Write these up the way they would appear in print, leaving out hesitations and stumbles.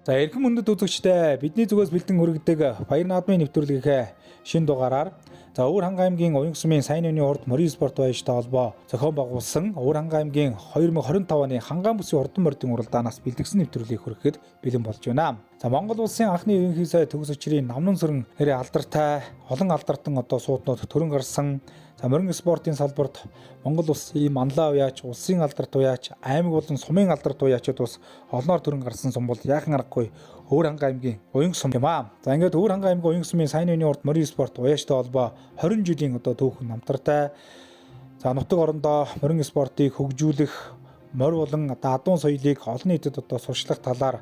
За эрхэм хүндэт үзэгчдээ, бидний зүгээс бэлдэн хүргэдэг Баяр наадмын нэвтрүүлгийнхээ шинэ дугаараар за Өвөр Хангай аймгийн Уянга сумын сайн үеийн урд морин спорт баяжтай холбоо зохион байгуулсан Өвөр Хангай аймгийн 2025 оны Хангаан бүсийн хурдан мордын уралдаанаас бэлтгэсэн нэвтрүүлгийг хүрэхэд бэлэн болж байна. За Монгол улсын анхны ерөнхий сайд төгс өчрийн намнан сүрэн нэрээ алдартай олон алдартан одоо сууднууд төрөн гарсан. За морин спортын салбарт Монгол улсын манлай уяач, улсын алдарт уяач, аймаг болон сумын алдарт уяачид бас олноор төрөн гарсан сум бол яахан аргагүй Өвөр Хангай аймгийн Уянга сум юм аа. За ингээд Өвөр Хангай аймгийн Уянга сумын сайн үеийн урд морин спорт уяачтай холбоо 20 жилийн одоо түүхэн намтартай. За нутаг орондоо морин спортыг хөгжүүлэх, морь болон одоо адуун соёлыг олон нийтэд одоо сурчлах талаар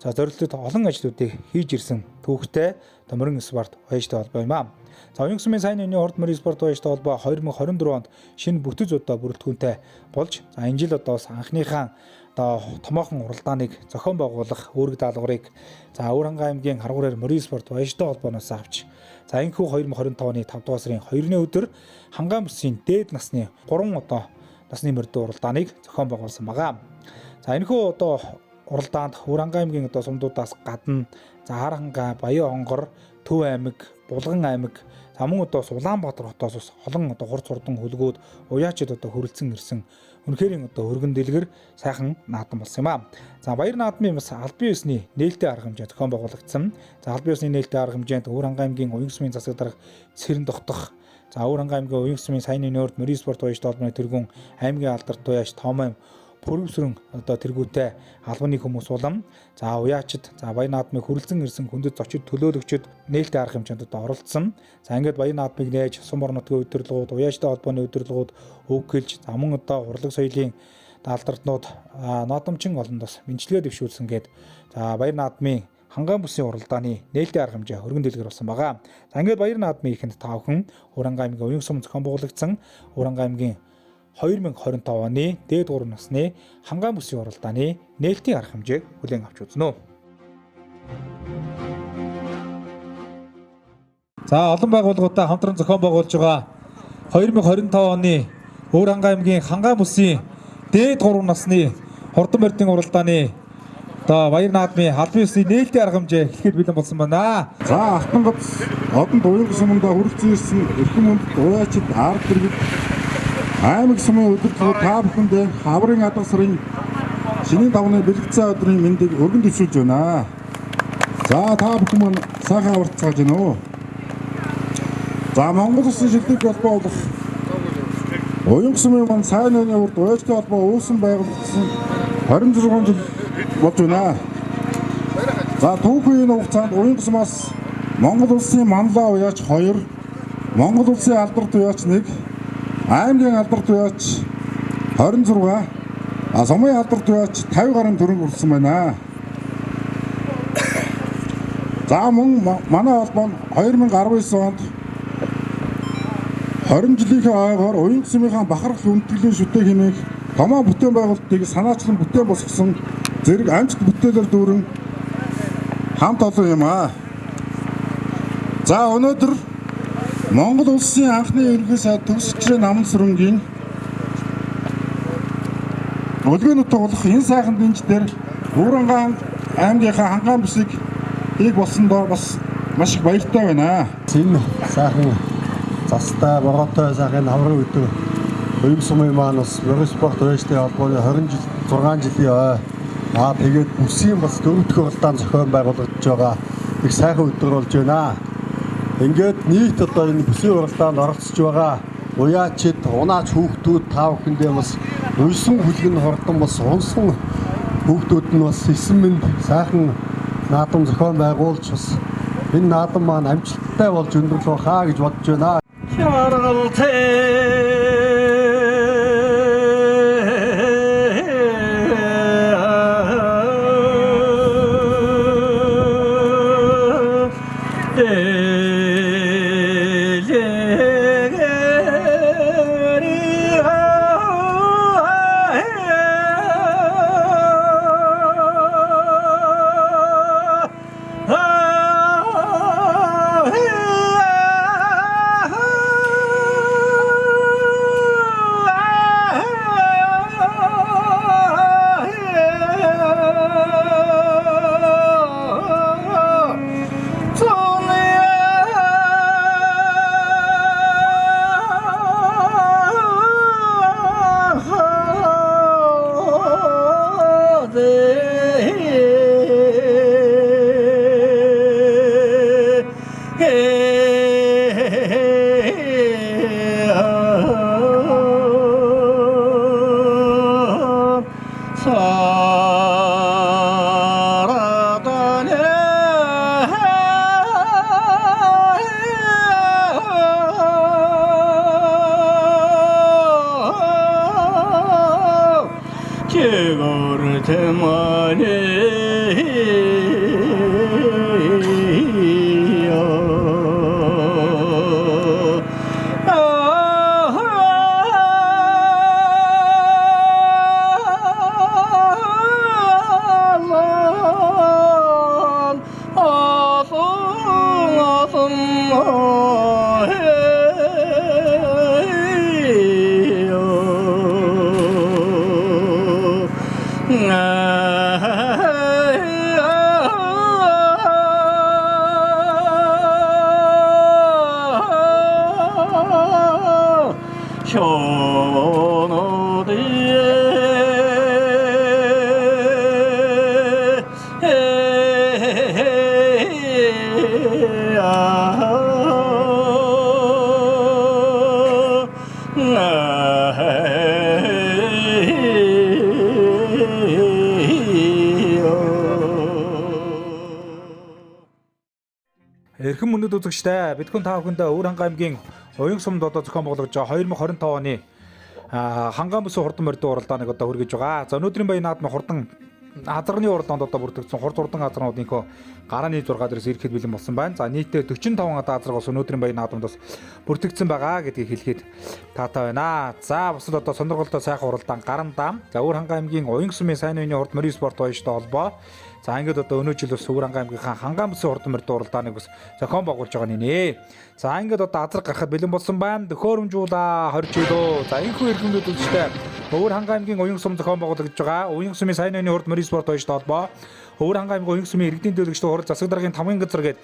за зорилтод олон ажлуудыг хийж ирсэн түүхтэй одоо морин спорт уяачтай холбоо юм аа. За Уянга сумын сайн үеийн урд морин спорт уяачтай холбоо 2024 онд шинэ бүтэц одоо бүрэлдэхүүнтэй болж за энэ жил одоо бас анхныхаа одоо томоохон уралдааныг зохион байгуулах үүрэг даалгаврыг за Өвөр Хангай аймгийн Харгуураар морин спорт баяжтай холбооноос авч за энэхүү 2025 оны 5 дугаар сарын 2-ны өдөр Хангаан бүсийн дээд насны 3 одоо насны мордын уралдааныг зохион байгуулсан байгаа. За энэхүү одоо уралдаанд Өвөр Хангай аймгийн одоо сумдуудаас гадна за Хар Хангай, Баян Онгор, Төв аймаг, Булган аймаг, за мөн одоо Улаанбаатар хотоос бас олон одоо хурц хурдан хөлгүүд уяачид одоо хөрөлдсөн ирсэн. Үнэхээр одоо өргөн дэлгэр сайхан наадам болсон юм аа. За Баяр наадмын бас албан ёсны нээлттэй арга хэмжээ зохион байгуулагдсан. За албан ёсны нээлттэй арга хэмжээнд Өвөр Хангай аймгийн Уянга сумын засаг дарга Цэрэн Тогтох, за Өвөр Хангай аймгийн Уянга сумын сайн нөөрд морин спорт уяачтай холбооны тэргүүн аймгийн алдарт уяач Томойм пүрэвсрэн одоо тэргүүтэй албаны хүмүүс улам за уяачид за Баяр наадмыг хүрэлцэн ирсэн хүндэт зочид төлөөлөгчд нээлттэй арга хэмжээнд одоо оролцсон. За ингээд Баяр наадмыг нээж сум орон нутгийн удирдлагууд, уяачтай холбооны удирдлагууд үг хэлж за мөн одоо урлаг соёлын алдартнууд наадамчин олонд бас мэндчилгээ дэвшүүлсэн гээд за Баяр наадмын Хангаан бүсийн уралдааны нээлттэй арга хэмжээ хөргөн дэлгэр болсон байгаа. За ингээд Баяр наадмын ихэнд та бүхэн Өвөр Хангай аймгийн Уянга сум зохион байгуулагдсан Өвөр Хангай аймгийн 2025 оны дээд 3 насны Хангаан бүсийн уралдааны нээлтийн арга хэмжээг хүлээн авч үзнэ үү. За олон байгууллагуудаа хамтран зохион байгуулж байгаа 2025 оны Өвөр Хангай аймгийн Хангаан бүсийн дээд 3 насны хурдан мордын уралдааны одоо Баяр наадмын албан ёсны нээлтийн арга хэмжээ эхлэхэд бэлэн болсон байна. За Алтан гоц одонд Уянга сумандаа хүрэлцэн ирсэн эрхэм хүндэт уяачид ард иргэд аймаг сумын удирдлагууд та бүхэндээ хаврын адаг сарын шинийн давны бэлгэцэн өдрийн мэндийг өргөн дэвшүүлж байна. За та бүхэн маань сайхан аварцгааж байна уу? За Монгол Улсын шилдэг холбоо болох Уянга сумын маань сайн үеийн урд уяачтай холбоо үүсэн байгуулагдсан 26 жил болж байна. За түүхэн энэ хугацаанд Уянга сумаас Монгол улсын манлай уяач 2, Монгол улсын алдарт уяач 1, аймгийн алдарт уяач 26, сумын алдарт уяач 50 гаруй төрөнг хүрсэн байна. За мөн манай холбоо нь 2019 онд 20 жилийнхээ ойгоор Уянга сумынхаа бахархал хүндэтгэлийн шүтээг хэмээх томоо бүтээн байгуулалтыг санаачлан бүтээн босгосон зэрэг амжилт бүтээлээр дүүрэн хамт олон юм аа. За өнөөдөр Монгол улсын анхны ерөнхий сайд Төгс өчрийн наман сүрэнгийн өлгөө нутаг болох энэ сайхан дэнж дээр Өвөр Хангай аймгийнхаа Хангаан бүсийг хийх болсондоо бас маш их баяртай байна. Энэ сайхан застай, бороотой сайхан хаврын өдөр Уянга сумын маань бас морин спорт уяачтай холбооны 20 жил 6 жилийн ой. Тэгээд бүсийн бас дөрөв дэх уралдаан зохион байгуулагдаж байгаа их сайхан өдөр болж байна. Ингээд нийт одоо энэ бүсийн уралдаанд оролцож байгаа уяачид, унаач хүүхдүүд та бүхэндээ бас уйсан хүлгэн хурдан бас унсан хүүхдүүд нь бас эсэн мэнд сайхан наадам зохион байгуулж бас энэ наадам маань амжилттай болж өндөрлөх байхаа гэж бодож байна. Жаргалтай Эрхэм мөндөд үзэгчтэй бид хүн та бүхэндээ Өвөр Хангай аймгийн Уян сумд одоо зохион байгуулж байгаа 2025 оны Хангай мөсөн хурдан морьдын уралдааныг одоо хүргэж байгаа. За өнөөдрийн баян наадмын хурдан азарны уралдаанд одоо бүртгэгдсэн хурд хурдан азарнуудынхоо гарааны 6 дээрээс ирэхэд бэлэн болсон байна. За нийтдээ 45 одоо азарга бас өнөөдрийн баян наадамд бас бүртгэгдсэн байгаа гэдгийг хэлэхэд таатай байна. За бусад одоо сонирхолтой сайхан уралдаан гарандаа. За Өвөр Хангай аймгийн Уян сумын сайн үеийн урд морийн спорт хоёртой холбоо. За ингээд одоо өнөө жил бас Өвөр Хангай аймгийнхаа Хангай мөсөн хурдан морьдын уралдааныг бас зохион байгуулж байгаа нэ. За ингээд одоо азар гарахад бэлэн болсон байна. Төхөөрөмжүүлээ 20 жилөө. За энэхүү эрхэмлүүд үзэгчтэй Өвөр Хангай аймгийн Уян сум зохион байгуулагдж байгаа. Уян сумын сайн үеийн урд морийн спорт хоёртой холбоо. Өвөр Хангай аймгийн Уян сумын иргэдийн төлөгчдийн хурал засаг даргын тамгын газар гээд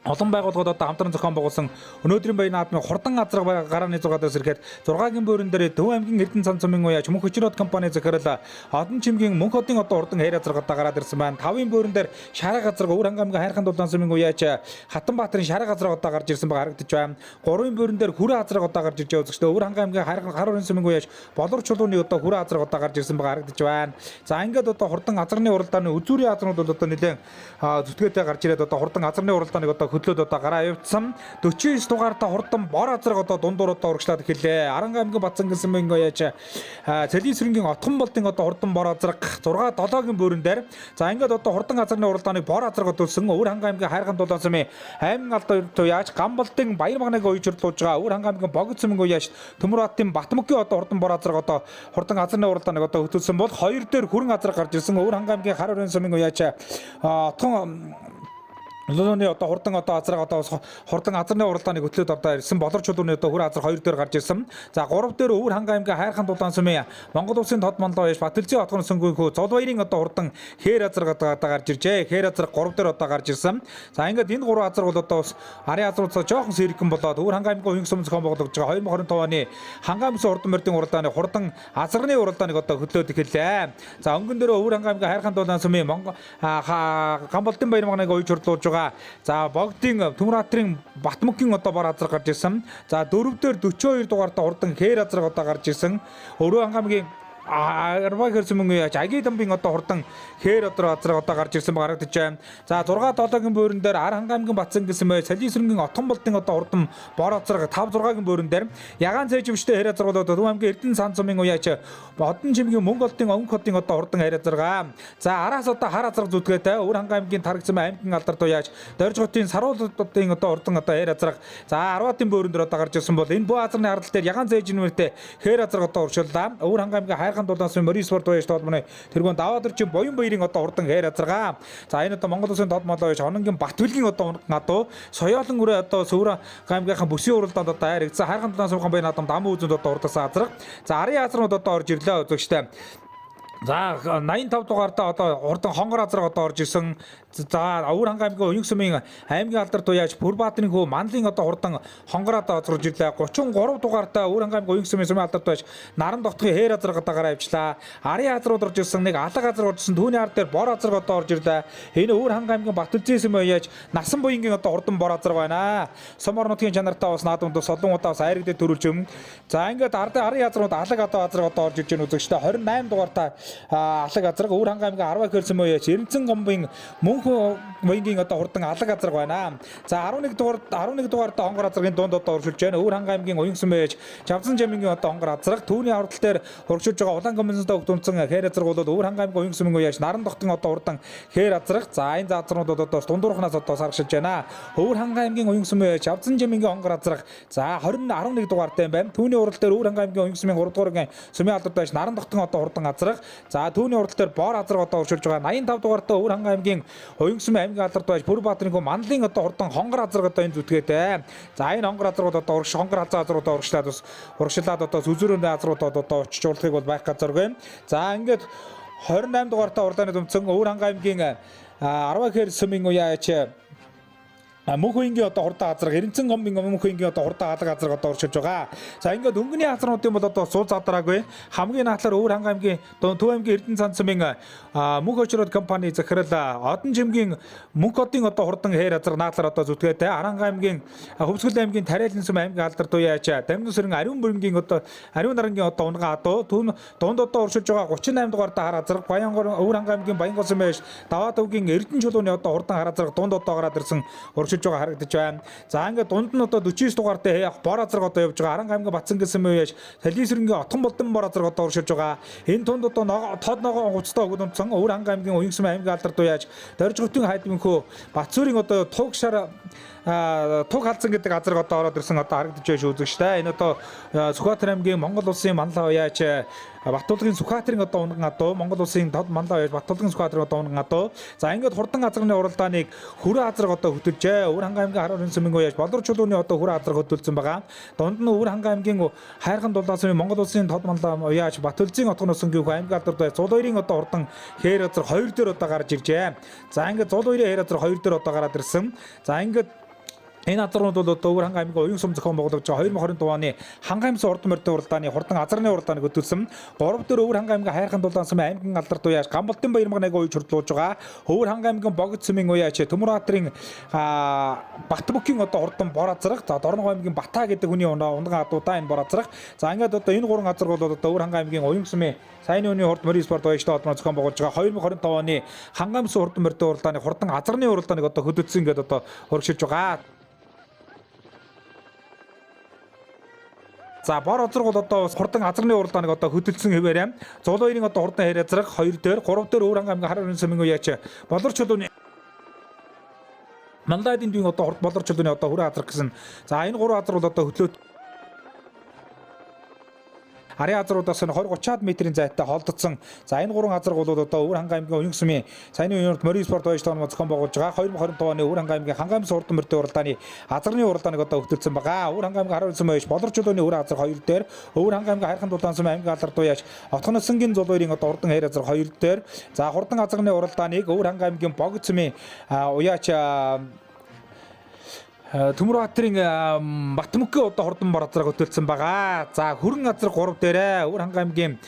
олон байгууллагууд одоо хамтран зохион байгуулсан өнөөдрийн баян наадмын хурдан азраг гарааны 6 дээрс ирэхэд 6-гийн буурин дээр Төв аймгийн Эрдэнэ сан цумын уяач Мөнх Хөчрөөд компани захирал Одон чимгийн Мөнх хотын одоо хурдан хайр азраг одоо гараад ирсэн байна. 5-ын буурин дээр Шараг азраг Өвөр Хангай аймгийн Хайрхан дулаан сумын уяач Хатанбаатарын Шараг азраг одоо гарч ирсэн байгаа харагдаж байна. 3-ын буурин дээр Хүрээ азраг одоо гарч ирж байгаа үзэгчдээ Өвөр Хангай аймгийн Хайрхан хар өрийн сумын уяач Болор чулууны одоо Хүрээ азраг одоо гарч ирсэн байгаа харагдаж байна. За ингээд одоо хурдан азарны уралдааны үзүүрийн азрууд бол одоо нэлээд зүтгээтэй гарч ирээд одоо хурдан азарны уралдааныг одоо хөдлөөд одоо гараа явуулсан. 49 дугаартаа хурдан бор азраг одоо дундуур одоо урагшлаад эхэллээ. Аранга аймгийн Батсан гэсэн мөнгө яаж Цэлийн сэрэнгийн Отхон болдын одоо хурдан бор азраг 6 7-гийн буурин дээр. За ингээд одоо хурдан азарны уралдааныг бор азраг өдөлсөн Өвөр Хангай аймгийн Хайрхан дулаан сумын аймгийн алдаа яаж Гамболдын Баяр магныг уйж хурлуулж байгаа. Өвөр Хангай аймгийн Богд сумын уяаш Төмөр батын Батмөгийн одоо хурдан бор азраг одоо хурдан азарны уралдааныг одоо хөтөлсөн бол хоёр дээр хүрэн азраг гарч ирсэн. Өвөр Хангай аймгийн Хар өрийн сумын уяач Отхон Лолооны одоо хурдан одоо азраг одоо хурдан азарны уралдааныг хөтлөөд одоо ирсэн. Болор чулууны одоо хүр азар 2 дээр гарч ирсэн. За 3 дээр Өвөр Хангай аймгийн Хайрхан дулаан сумын Монгол улсын тод манлай яш Батэлзийн отгон сөнгөнхөө Зулбаярын одоо хурдан хээр азар одоо гарч иржээ. Хээр азар 3 дээр одоо гарч ирсэн. За ингээд энэ 3 азар бол одоо бас арын азруудаа жоохон сэргэн болоод Өвөр Хангай аймгийн Уян сум зохион байгуулагдж байгаа 2025 оны Хангай мөсөн хурдан морьдын уралдааны хурдан азарны уралдааныг одоо хөтлөөд эхэллээ. За өнгөн дээр Өвөр Хангай аймгийн Хайрхан дулаан сумын Монгол Гамболдын баяр магныг уйж хурлуулж байгаа. За Богдын Төмөр хатрын Батмөгийн одоо бор азар гарч ирсэн. За 4 дээр 42 дугаартаа хурдан хээр азар одоо гарч ирсэн. Өрөө Хангай аймгийн Арвай хэрсэн мөнгө яаж Аги дамбын одоо хурдан хээр одоо азраг одоо гарч ирсэн ба харагдаж байна. За 6 7-гийн буурин дээр Ар Хангай аймгийн Батсан гэсэн мэй Салийн сэрэнгийн Отхон болдын одоо хурдан бор азраг 5 6-гийн буурин дээр Ягаан цээжвчтэй хээр азраг болоод Төв аймгийн Эрдэнэ сан цумын уяач Одон чимгийн Мөнгө олдын Өнгө хотын одоо хурдан хээр азраг. За араас одоо хар азраг зүтгээтэй Өвөр Хангай аймгийн Тарагцсан аймгийн алдар дуяач Дорж хотын Саруул хотын одоо хурдан одоо хээр азраг. За Арватын буурин дээр одоо гарч ирсэн бол энэ бөө азарны хардал дээр Ягаан цээжнүүртэй хээр азраг одоо уршиллаа. Өвөр Хангай аймгийн Хайрхан дулаан сумын морин спорт уяж тоолмоны тэргүүн даваад орчин Буян баярын одоо хурдан хээр азарга. За энэ одоо Монгол улсын тод молоо яж Хононгийн Батбэлгийн одоо гадуу Соёолон өрөө одоо Сөвөр аймгийнхаа бүсийн уралдаанд одоо хайрагдсан Хайрхан дулаан сумын баян наадам дамын үзэнд одоо урдасан азраг. За арын азрууд одоо орж ирлээ үзэгчтэй. За 85 дугаартаа одоо хурдан хонгор азраг одоо орж ирсэн. За Өвөр хангай аймгийн Уян сумын аймгийн алдар дуяаж Бүрбаадрын хүү Манлын одоо хурдан хонгор одоо озрож ирлээ. 33 дугаартай Өвөр хангай аймгийн Уян сумын сумын алдар дуяаж Наран дотгийн хээр азраг одоо гараа авчлаа. Арын азрууд орж ирсэн, нэг алаг азраг орж ирсэн, түүний ард дээр бор азраг одоо орж ирлээ. Энэ Өвөр хангай аймгийн Батүлзийн сумын уяаж Насан буянгийн одоо хурдан бор азраг байна. Сум орон нутгийн чанартай бас наадамд солон удаа бас айраг дээр төрүүлж юм. За ингээд ардын арын азрууд алаг одоо азраг одоо орж ирж байна үзэгчтэй. 28 дугаартай алаг азраг Өвөр хангай аймгийн 10 хэр сумын уяаж Эренцэн гомбын мөнх буянгийн одоо хурдан алаг азраг байна. За 11 дугаар хонгор азрагийн дунд одоо урагшилж байна. Өвөр хангай аймгийн Уян сумын уяаж Чавзан жамингийн одоо хонгор азраг, түүний аврал дээр урагшилж байгаа Улаан коммунистад өгдөнцөн хээр азраг бол Өвөр хангай аймгийн Уян сумын уяаж Наран дотгон одоо хурдан хээр азраг. За энэ азрууд одоо дундуурхнаас одоо саргшилж байна. Өвөр хангай аймгийн Уян сумын уяаж Чавзан жамингийн хонгор азраг. За 20 11 дугаартай юм байна. Түүний урал дээр Өвөр хангай аймгийн Уян сумын 3 дугааргийн сумын алдар доош Наран дотгон одоо хурдан азраг. За түүний урал дээр бор азраг одоо урагшилж байгаа. 85 дугаартай Өвөр хангай аймгийн Уян сумын аймгийн алдар доош Бүрбаадрын хүү Манлын одоо хурдан хонгор азраг одоо энэ зүтгээтэй. За энэ хонгор азрууд одоо урагш хонгор азаа азрууд урагшлаад бас урагшлаад одоо сүзүүрөндөө азрууд одоо очиж уулахыг бол байх газаргүй. За ингээд 28 дугаартай уралдааны дүмцэн Өвөр хангай аймгийн 10 хэр сумын уяач Мөнх үеингийн одоо хурдан азраг, Эренцэн гомбын мөнх үеингийн одоо хурдан алаг азраг одоо уршилж байгаа. За ингээд өнгөний азруудын бол одоо сул задраагүй. Хамгийн наадлаар Өвөр хангай аймгийн Төв аймгийн Эрдэнэ цан сумын мөнх очроод компани захирал Одон жимгийн мөнх одын одоо хурдан хээр азраг наадлаар одоо зүтгээтэй. Аранга аймгийн Хөвсгөл аймгийн Тариалан сум аймгийн алдар дуяач Дамин сүрэн Ариун бүрэнгийн одоо Ариун нарангийн одоо унгаан адуу түүн дунд одоо уршилж байгаа 38 дугаартай хар азраг Баянгор Өвөр хангай аймгийн Баянгол сумын Даваадвгийн Эрдэнэ чулууны одоо хурдан хар азраг дунд одоо гараад ирсэн уршилж байгаа харагдаж байна. За ингээд дунд нь одоо 49 дугаартай бор азраг одоо явж байгаа. Аранга аймгийн Батсан гэсэн мөн яаш Талисрэнгийн Отхон болдон бор азраг одоо уршилж байгаа. Энэ тунд одоо тод ногоон гоцтой өгд унтсан Өвөр хангай аймгийн Уян сумын аймгийн алдар дуяаж Доржготын хайдмынхөө Батсүрийн одоо туг шар туг халзан гэдэг азраг одоо ороод ирсэн одоо харагдаж байж үзэгчтэй. Энэ одоо Сүхбаатар аймгийн Монгол улсын манлай уяач Батулгын Сүхбаатарын одоо унган адуу, Монгол улсын тод манлай уяач Батулгын Сүхбаатарын одоо унган адуу. За ингээд хурдан азрагны уралдааныг хөрөө азраг одоо хөтөлжээ. Өвөр хангай аймгийн 12 сумын уяач Болор чулууны одоо хөрөө азраг хөтөлсөн байгаа. Дунд нь Өвөр хангай аймгийн Хайрхан дулаан сумын Монгол улсын тод манлай уяач Батүлзийн отгон усан гэх аймгийн алдар дуу зул хоёрын одоо хурдан хээр азраг 2 дээр одоо гарч иржээ. За ингээд зул хоёрын хээр азраг 2 дээр одоо гараад ирсэн. За ингээд энэ азарнууд бол одоо Өвөр хангай аймгийн Уян сум зохион байгуулж байгаа 2022 оны хангай аймгийн урд морьдын уралдааны хурдан азарны уралдааныг хөтөлсөн. 3 дээр Өвөр хангай аймгийн Хайрхан дулаан сумын аймгийн алдар дуяаж Гамбалтын Баярмаг 80 уяж хурдлуулж байгаа. Өвөр хангай аймгийн Богд сумын уяач Төмөрбаатрын Батбөкийн одоо хурдан бор азраг, за Дорногов аймгийн Бата гэдэг хүний унган адуудаа энэ бор азраг. За ингээд одоо энэ гурван азраг бол одоо Өвөр хангай аймгийн Уян сумын саяны үний хурд морийн спорт уяжтай холбоо зохион байгуулж байгаа 2025 оны хангай аймгийн урд морьдын уралдааны хурдан азарны уралдааныг одоо хөтөлсөн ингээд одоо урагшилж байгаа. За бор азраг бол одоо хурдан азарны уралдааныг одоо хөтөлсөн хэвээрээ зул хоёрын одоо хурдан хээр азраг 2 дээр 3 дээр Өвөр хангай аймгийн хар өрн сумын уяач Болор чулууны Манлайдын дүүн одоо хурд Болор чулууны одоо хүрээ азраг гэсэн. За энэ гурван азар бол одоо хөтлөөд арын азруудаас нь 20 30-аад метрийн зайтай холдсон. За энэ гурван азраг бол одоо Өвөр хангай аймгийн Уян сумын саяны үеэрт морийн спорт баяж тоон зохион байгуулж байгаа 2025 оны Өвөр хангай аймгийн хангай аймгийн урд морьдын уралдааны азарны уралдааныг одоо хөтөлсөн байгаа. Өвөр хангай аймгийн 12 сум баяж Болор чулууны өвөр азраг 2 дээр, Өвөр хангай аймгийн Хайрхан дулаан сумын аймгийн алдар дуяаж Отгоносонгийн зул хоёрын одоо хурдан хээр азраг 2 дээр. За хурдан азарны уралдааныг Өвөр хангай аймгийн Богд сумын уяач Төмөрбаатрын Батмөкийн одоо хурдан бор азраг хөтөлсөн байгаа. За хөрөн азраг 3 дээрээ Өвөр хангай аймгийн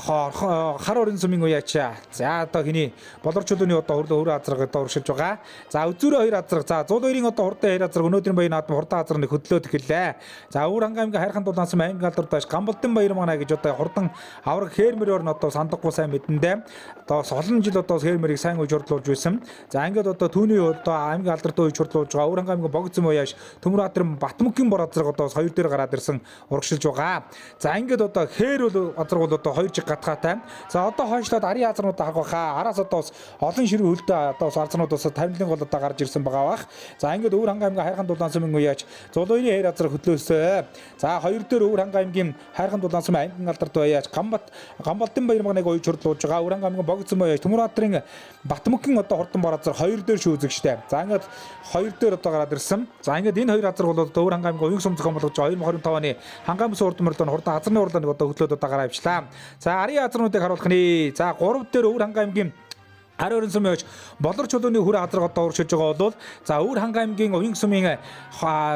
хар орон сумын уяач. За одоо хиний Болор чулууны одоо хөрөө азраг одоо урагшилж байгаа. За өзүүрээ хоёр азраг. За зул хоёрын одоо хурдан хээр азраг өнөөдрийн баяр наадам хурдан азрыг хөдлөөд эхэллээ. За Өвөр хангай аймгийн Хайрхан дулаан сум аймгийн алдар доош Гамбалдын баяр манай гэж одоо хурдан авраг хээр мөрөөр нь одоо сандаггүй сайн мэдэндээ. Одоо олон жил одоо хээр мөрийг сайн үж хурдлуулж байсан. За ингээд одоо түүний одоо аймгийн алдар дуу үж хурдлуулж байгаа. Өвөр хангай аймгийн Богд сум уяаш Төмөрбаатрын Батмөкийн бор азраг одоо 2 дээр гараад ирсэн урагшилж байгаа. За ингээд одоо хээр бол азраг бол одоо 2 гатгаатай. За одоо хойшлоод арын азарнууд харах байхаа. Араас одоо бас олон ширхэг хөлтэй одоо бас азарнууд бас тавилын гол одоо гарч ирсэн байгаа бах. За ингээд Өвөр хангай аймгийн Хайрхан дулаан сумын уяач зул хоёрын хээр азраг хөтлөөсөө. За 2 дээр Өвөр хангай аймгийн Хайрхан дулаан сумын аймгийн алдар дуяач Гамбалтын Баярмаг 1 уяж хурдлуулж байгаа. Өвөр хангай аймгийн Богд сумын уяач Төмөрбаатрын Батмөкийн одоо хурдан бор азар 2 дээр шүү үзэгчтэй. За ингээд 2 дээр одоо гараад ирсэн. За ингээд энэ хоёр азар бол одоо Өвөр хангай аймгийн Уян сум зохион болгож 2025 оны хангай аймгийн урд морьдон хурдан азарны уралдааныг одоо хөтлөөд одоо гараа авчлаа. За арын азарнуудыг харуулах нэ. За 3 дээр Өвөр хангай аймгийн Хар өрн сум яаж Болор чулууны хүр азраг одоо уршиж байгаа бол за Өвөр Хангай аймгийн Уян сумын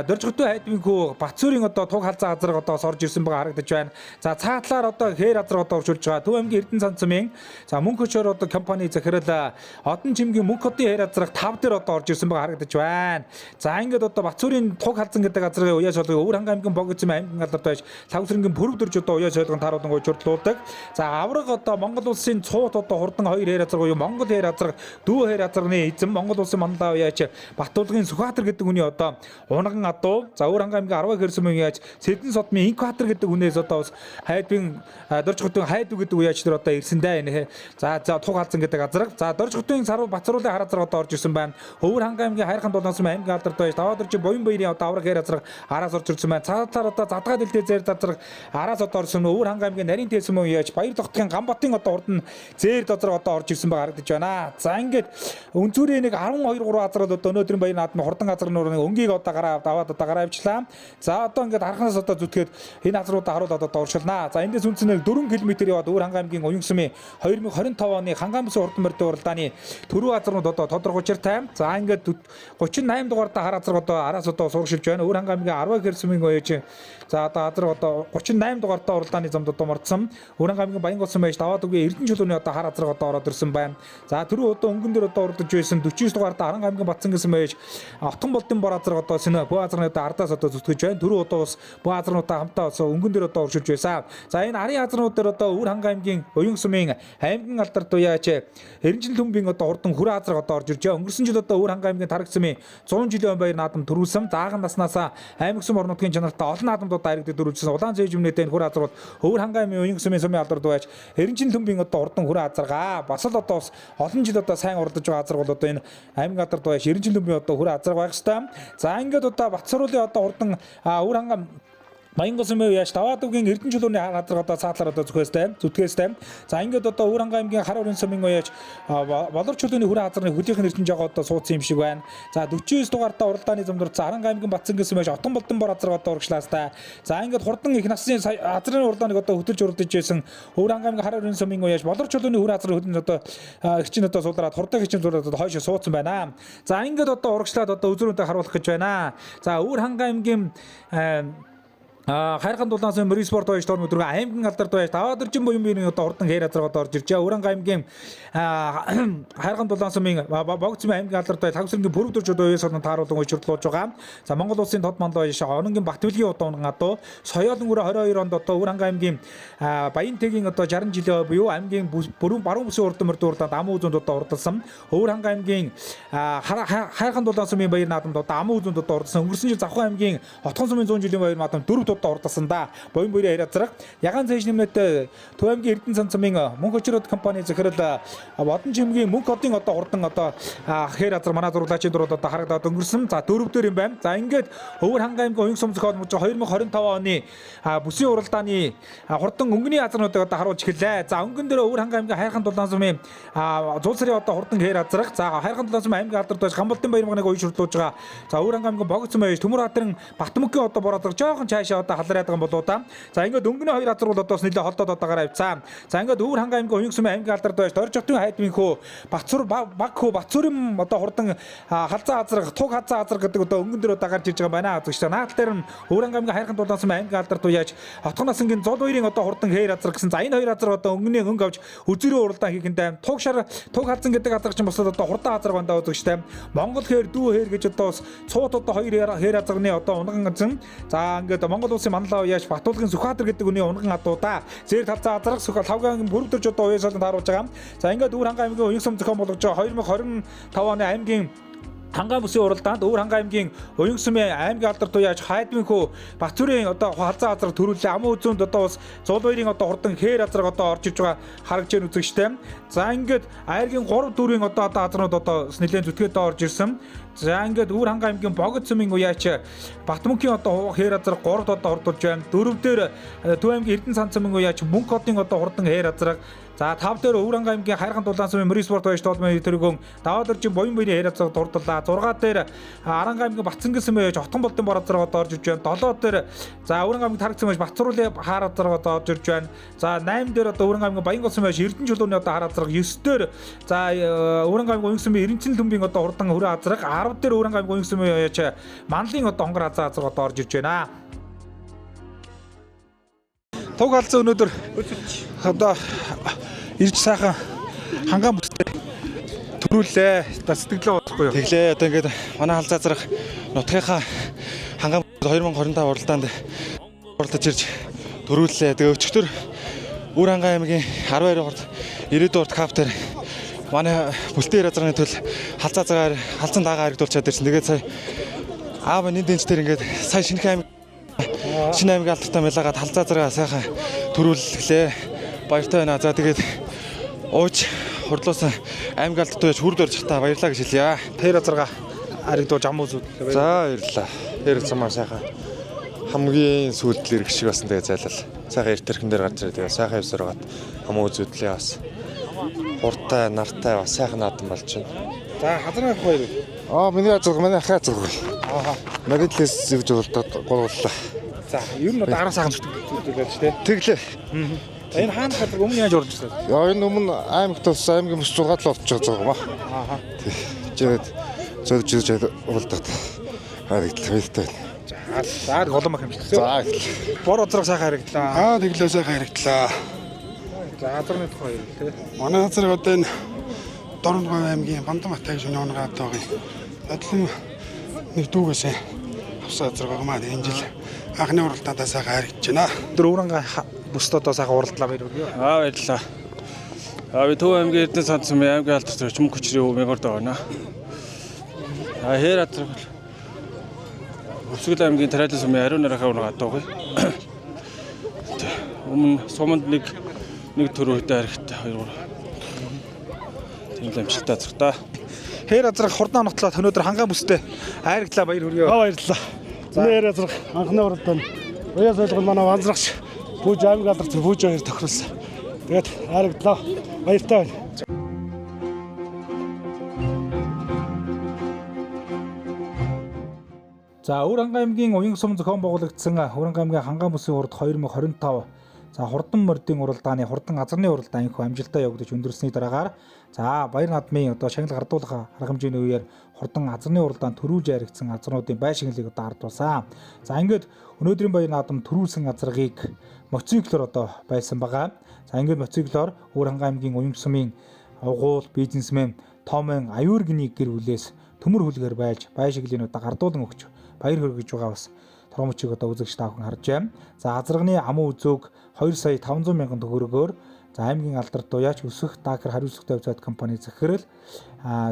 Доржготын хайдмын хүү Батцүрийн одоо туг халзан азраг одоо орж ирсэн байгаа харагдаж байна. За цаатлаар одоо хээр азраг одоо уршилж байгаа. Төв аймгийн Эрдэнэ цанцмын за мөнх хөчөр одоо компани захирал Одон чимгийн мөнх хотын хээр азраг 5 дээр одоо орж ирсэн байгаа харагдаж байна. За ингээд одоо Батцүрийн туг халзан гэдэг азрын уяа солгыг Өвөр Хангай аймгийн Богцсон аймгийн алдарт байж Лавсрынгийн пүрв дөрж одоо уяа солгон тааруулан учирдлуулдаг. За авраг одоо Монгол улсын цуут одоо хурдан хоёр хээр азраг буюу Монгол хээр азраг, дүү хээр азрагны эзэн Монгол улсын манлай уяач Батулгын Сүхбаатар гэдэг хүний одоо унаган адуу. За Өвөр Хангай аймгийн 10 хэрсэн мөн яаж Сэдэн содмын инкватор гэдэг хүнээс одоо бас хайдвын Доржготын хайдв гэдэг уяач нар одоо ирсэн дээ энэ. За за туг халзан гэдэг азраг. За Доржготын саруу Бацруулын хар азраг одоо орж ирсэн байна. Өвөр Хангай аймгийн Хайрхан дулаан сум аймгийн алдарт байж Даваа дөржин Буян баярын одоо авраг хээр азраг араас орж ирсэн байна. Цаатлаар одоо задгаа дэлтэй зээр азраг араас одоо орсон. Өвөр Хангай аймгийн Нарийн тээсэн мөн яаж Баяр тогтгийн Ганбатын одоо урд нь зээр азраг одоо орж ирсэн байгаа харагдаж байна. За ингээд өнцөрийн нэг 12 3 азрал одоо өнөөдрийн баяр наадмын хурдан азар нуурын өнгийг одоо гараа аваад одоо гараа авчлаа. За одоо ингээд харахнаас одоо зүтгээд энэ азруудаа харуулад одоо уршилнаа. За эндээс үндсээр 4 км яваад Өвөр Хангай аймгийн Уян сумын 2025 оны Хангай бүсийн хурдан морьдын уралдааны түрүү азрууд одоо тодорхой учиртай. За ингээд 38 дугаартаа хар азраг одоо араас одоо сургашилж байна. Өвөр Хангай аймгийн 10 хэрсмийн оёж за одоо азраг одоо 38 дугаартаа уралдааны замд одоо мордсон. Өвөр Хангай аймгийн Баян голсон байж даваад үгүй Эрдэнэ чулууны одоо хар азраг одоо ороод ирсэн байна. За түрүү одоо өнгөн дээр одоо урдж байсан 49 дугаартаа Аранга аймгийн Батсан гэсэн байж Отон болдын бор азраг одоо сэнэ бөө азрны одоо ардаас одоо зүтгэж байна. Түрүү одоо бас бөө азрнуудаа хамтаа бас өнгөн дээр одоо уршилж байсан. За энэ арын азрнууд дээр одоо Өвөр Хангай аймгийн Уян сумын аймгийн алдар дуяач Эренжин төмбийн одоо урдан хүрээ азраг одоо орж иржээ. Өнгөрсөн жил одоо Өвөр Хангай аймгийн Тараг сумын 100 жилийн баяр наадам төрүүлсэн. Зааган наснаас аймаг сум орнуудын чанартай олон наадамд одоо харагдаж дөрвөлжсэн. Улаан зээжмнэтэй энэ хүрээ азраг бол Өвөр Хангай аймгийн Уян сумын сумын алдар дуяач Эренжин төмбийн одоо урдан хүрээ азаргаа. Бас л одоо бас олон жил одоо сайн урдаж байгаа азраг бол одоо энэ аймгийн алдар дуяач Эренжин төмбийн одоо хүрээ азраг байх ёстой. За ингээд одоо Батсаруулын одоо урдан Өвөр Хангай Баян голсон мэв яаж даваад үгийн Эрдэнэ чулууны газар одоо цаатлаар одоо зүхээстэй зүтгээстэй. За ингээд одоо Өвөр Хангай аймгийн Хар өрийн сумын уяаж Болор чулууны хүрээ газрын хөдийнх нь эрдэнэ жоо одоо суудсан юм шиг байна. За 49 дугаартаа уралдааны замд орсон Аранга аймгийн Батсан гэсэн байж Отон болдон бор газар одоо урагшлаастай. За ингээд хурдан их насны азрын уралдааныг одоо хөтөлж уралдаж байсан Өвөр Хангай аймгийн Хар өрийн сумын уяаж Болор чулууны хүрээ газрын хөдөн одоо эрчин одоо суулраад хурдан хичин зураад одоо хойш суудсан байна. За ингээд одоо урагшлаад одоо үзрүүнтэй харуулах гэж байна. За Өвөр Хангай аймгийн Хайрхан дулаан мөрийн спорт баяж тоор өдрөг аймгийн алдар баяж даваад өржин буян биеийн одоо урдан хээр азраг одоо орж иржээ. Өвөр Хангай аймгийн Хайрхан дулаан сумын Богцмын аймгийн алдар баяж Хагсрынгийн пүрв дөрж одоо уяас олон тааруулан учирдлуулж байгаа. За Монгол улсын тод мандал баяж Ононгийн Батбэлгийн одоо унган адуу Соёолон өрөө 22 онд одоо Өвөр Хангай аймгийн Баянтэгийн одоо 60 жилийн буюу аймгийн бүрэн баруун бүсийн урдан мөрдөн уралдаанд аман үзүнд одоо урдалсан. Өвөр Хангай аймгийн Хайрхан дулаан сумын баяр наадамд одоо аман үзүнд одоо урдалсан. Өнгөрсөн жил Завхан аймгийн Отхон сумын 100 жилийн баяр наадамд 4 удаа урдалсан да. Буян буйрын яриа зэрэг Ягаан цайш нэмнэт Төв аймгийн Эрдэнэ цанцмын мөнх очрод компани захирал Бодон чимгийн мөнх одын одоо хурдан одоо хээр азар манай зурлаачийн дурууд одоо харагдаад өнгөрсөн. За дөрөвдөр юм байна. За ингээд Өвөр Хангай аймгийн Уян сум зохиол мужи 2025 оны бүсийн уралдааны хурдан өнгөний азарнуудыг одоо харуулж эхэллээ. За өнгөн дээр Өвөр Хангай аймгийн Хайрхан дулаан сумын зул сарын одоо хурдан хээр азрах. За Хайрхан дулаан сумын аймгийн алдар доош Гамболдын баяр мганыг уйшруулж байгаа. За Өвөр Хангай аймгийн Богцсон байж Төмөр хадрын Батмөнхийн одоо бор азар жоохон цаашаа одоо халраад байгаа юм болоо да. За ингээд өнгөний хоёр азар бол одоо бас нэлээд холдоод одоо гараа авцаа. За ингээд Өвөр Хангай аймгийн Уян сумын аймгийн алдар доош Доржотын хайдмын хөө Батцур баг хөө Батцүрэн одоо хурдан халзаа азрах, туг халзаа азрах гэдэг одоо өнгөн дээр одоо гарч ирж байгаа юм байна. Үзэгч та наадал дээр нь Өвөр Хангай аймгийн Хайрхан дулаан сумын аймгийн алдар дуу яаж Отгон насангийн зул хоёрын одоо хурдан хээр азрах гэсэн. За энэ хоёр азар одоо өнгөний өнгө авч үзэрийн уралдаан хийхэндээ туг шар туг халзан гэдэг азар чинь босоод одоо хурдан азар бандаа үзэгчтэй. Монгол хээр дүү хээр гэж одоо бас цуут одоо хоёр хээр азарны одоо унган эзэн. За ингээд Монгол улсын манлай уяаш Батулгын Сүхбаатар гэдэг үний унган адуудаа зээр талцаа азрах Сүх лавгаан бүрв дөрж одоо уяас олон тааруулж байгаа. За ингээд Өвөр Хангай аймгийн Уян сум зохион болгож байгаа 2025 оны аймгийн Хангай бүсийн уралдаанд Өвөр Хангай аймгийн Уян сумын аймгийн алдар туяаж хайдмын хөө Батүрийн одоо халзаа азар төрүүлээ. Аман үзүүнд одоо бас зул хоёрын одоо хурдан хээр азраг одоо орж ирж байгаа харагдж байна үзэгчтэй. За ингээд айргийн 3 4-ийн одоо азарнууд одоо бас нэлээд зүтгээд орж ирсэн. За ингээд Өвөр Хангай аймгийн Богд сумын уяач Батмөнхийн одоо хувах хээр азраг 3-д одоо хурдулж байна. 4 дээр Төв аймгийн Эрдэнэ сан сумын уяач Мөнх хотын одоо хурдан хээр азраг. За 5 дээр Өвөр Хангай аймгийн Хайрхан Дулаан сумын Мөрийн спорт баяж тоолмын тэргүүн Даваадөржин Буян буйны хээр азраг дурдлаа. 6 дээр Аранга аймгийн Батсангэн сумын уяач Отгон болдын бор азраг одоо орж ирж байна. 7 дээр за Өвөр Хангай аймгийн Тараг сумын уяач Батцруулын хаар азраг одоо орж ирж байна. За 8 дээр одоо Өвөр Хангай аймгийн Баянгол сумын уяач Эрдэнэ чулууны одоо хар азраг 9 дээр за Өвөр Хангай аймгийн Уянга сумын Эренцэн лүмбийн одоо хурдан хөрөө азраг 10 дээр Өвөр Хангай аймгийн Уянга сумын уяач Манлын одоо онгор азаа азраг одоо орж ирж байна. Туг халзан өнөөдөр одоо ирж сайхан хангаан бүттэй төрүүлээ. Одоо сэтгэлээ бодохгүй юу? Тэглээ одоо ингээд манай халзаа зарах нутгийнхаа хангаан 2025 уралдаанд уралдаж ирж төрүүллээ. Тэгээ өчигдөр Үр Хангай аймгийн 12 хурд 90 урд кап дээр манай бүлтэн азрын төл халзаа цагаар халзан дагаа харагдуулчаад ирсэн. Тэгээд сая аав энэ дэнч дээр ингээд сая шинэ аймаг шинэ аймгийн алдартай мэлаагаад халзаа заргаа сайхан төрүүллээ. Баяртай байна. За тэгээд ууж хурдлуусан аймаг алдартай байж хүрд орж хата баярлаа гэж хэлье. Хээр азарга харагдуулж ам үзүүллээ. За баярлалаа. Тэр цамаа сайхан хамгийн сүүлд л ирэх шиг басан тэгээ зайлал. Сайхан эрт тэрхэн дээр гарч ирээ. Тэгээ сайхан явсаар байгаад хамуу үзүүдлээ бас. Хурдтай, нартай бас сайхан наадам болж байна. За хазрын ах хоёр. Аа миний азраг манай ахын азраг. Аа. Маридлээс зэвж уралдаад гурлаа. За ер нь одоо арга сайхан зүтгэл байж тээ. Тэглээ. За энэ хаана газар өмнө яаж орж ирсэн? Яа энэ өмнө аймагт бас аймгийн бүс 6 л орж байгаа юм аа. Ааха. Тэгээд зөрж ирж уралдаад харагдлаа баяртай байна. За голом ах юм шиг. За баярлалаа. Бор азраг сайхан харагдлаа. Аа тэглээ сайхан харагдлаа. За азарны тухай хоёр тээ. Манай газар одоо энэ Дорногов аймгийн Бандан-Батай гэж өнөөнөр байгаа юм. Адилхан нэг дүүгээсээ авсан газар байгаа маа. Энэ жил анхны уралдаандаа сайхан харагдаж байна. Тэр Өвөр Хангай бүст одоо сайхан уралдлаа баяр хүргэе. Аа баярлалаа. Аа би Төв аймгийн Эрдэнэ сан сумын аймгийн алдарт зөрч мөнгө хүчрийн өв мегорд байна. Аа хээр атрах бол Өвсгөл аймгийн Тарайлан сумын ариун нарынхаа унаг адуугүй. Өмнө суманд нэг нэг төрөөтэй харигтай 2 3. Тийм л амжилттай азрах та. Хээр азраг хурдан нотлоод өнөөдөр хангаан бүстэй хайрагдлаа баяр хүргэе. Аа баярлалаа. Нэр азрах анхны уралдаанд уяа солигон манай ванзрагч Пүүж аймаг алдарт Пүүж хоёр тохируулсан. Тэгээд хайрагдлаа. Баяртай байна. За Өвөр Хангай аймгийн Уянга сум зохион байгуулагдсан Өвөр Хангай аймгийн Хангаан бүсийн урд 2025 за хурдан мордын уралдааны хурдан азарны уралдаан энэхүү амжилттай явагдаж өндөрсний дараагаар за баяр наадмын одоо шагнал гардуулах арга хэмжээний үеэр хурдан азарны уралдаан төрүүлж яригдсан азарнуудын байшинглыг одоо ардуулсан. За ингээд өнөөдрийн баяр наадам төрүүлсэн азаргыг мотоциклоор одоо байсан байгаа. За ингээд мотоциклоор Өвөр Хангай аймгийн Уянга сумын угуул бизнесмен Томын Аюургины гэр бүлээс төмөр хүлгээр байлж байшиглын одоо гардуулан өгч баяр хүргэж байгаа бас торгомчийг одоо үзэгч та бүхэн харж байна. За азарганы амуу үзүүг 2 сая 500 мянган төгрөгөөр за аймгийн алдарт дуяач өсөх Дакар хариуцлагатай хувьцаат компани захирал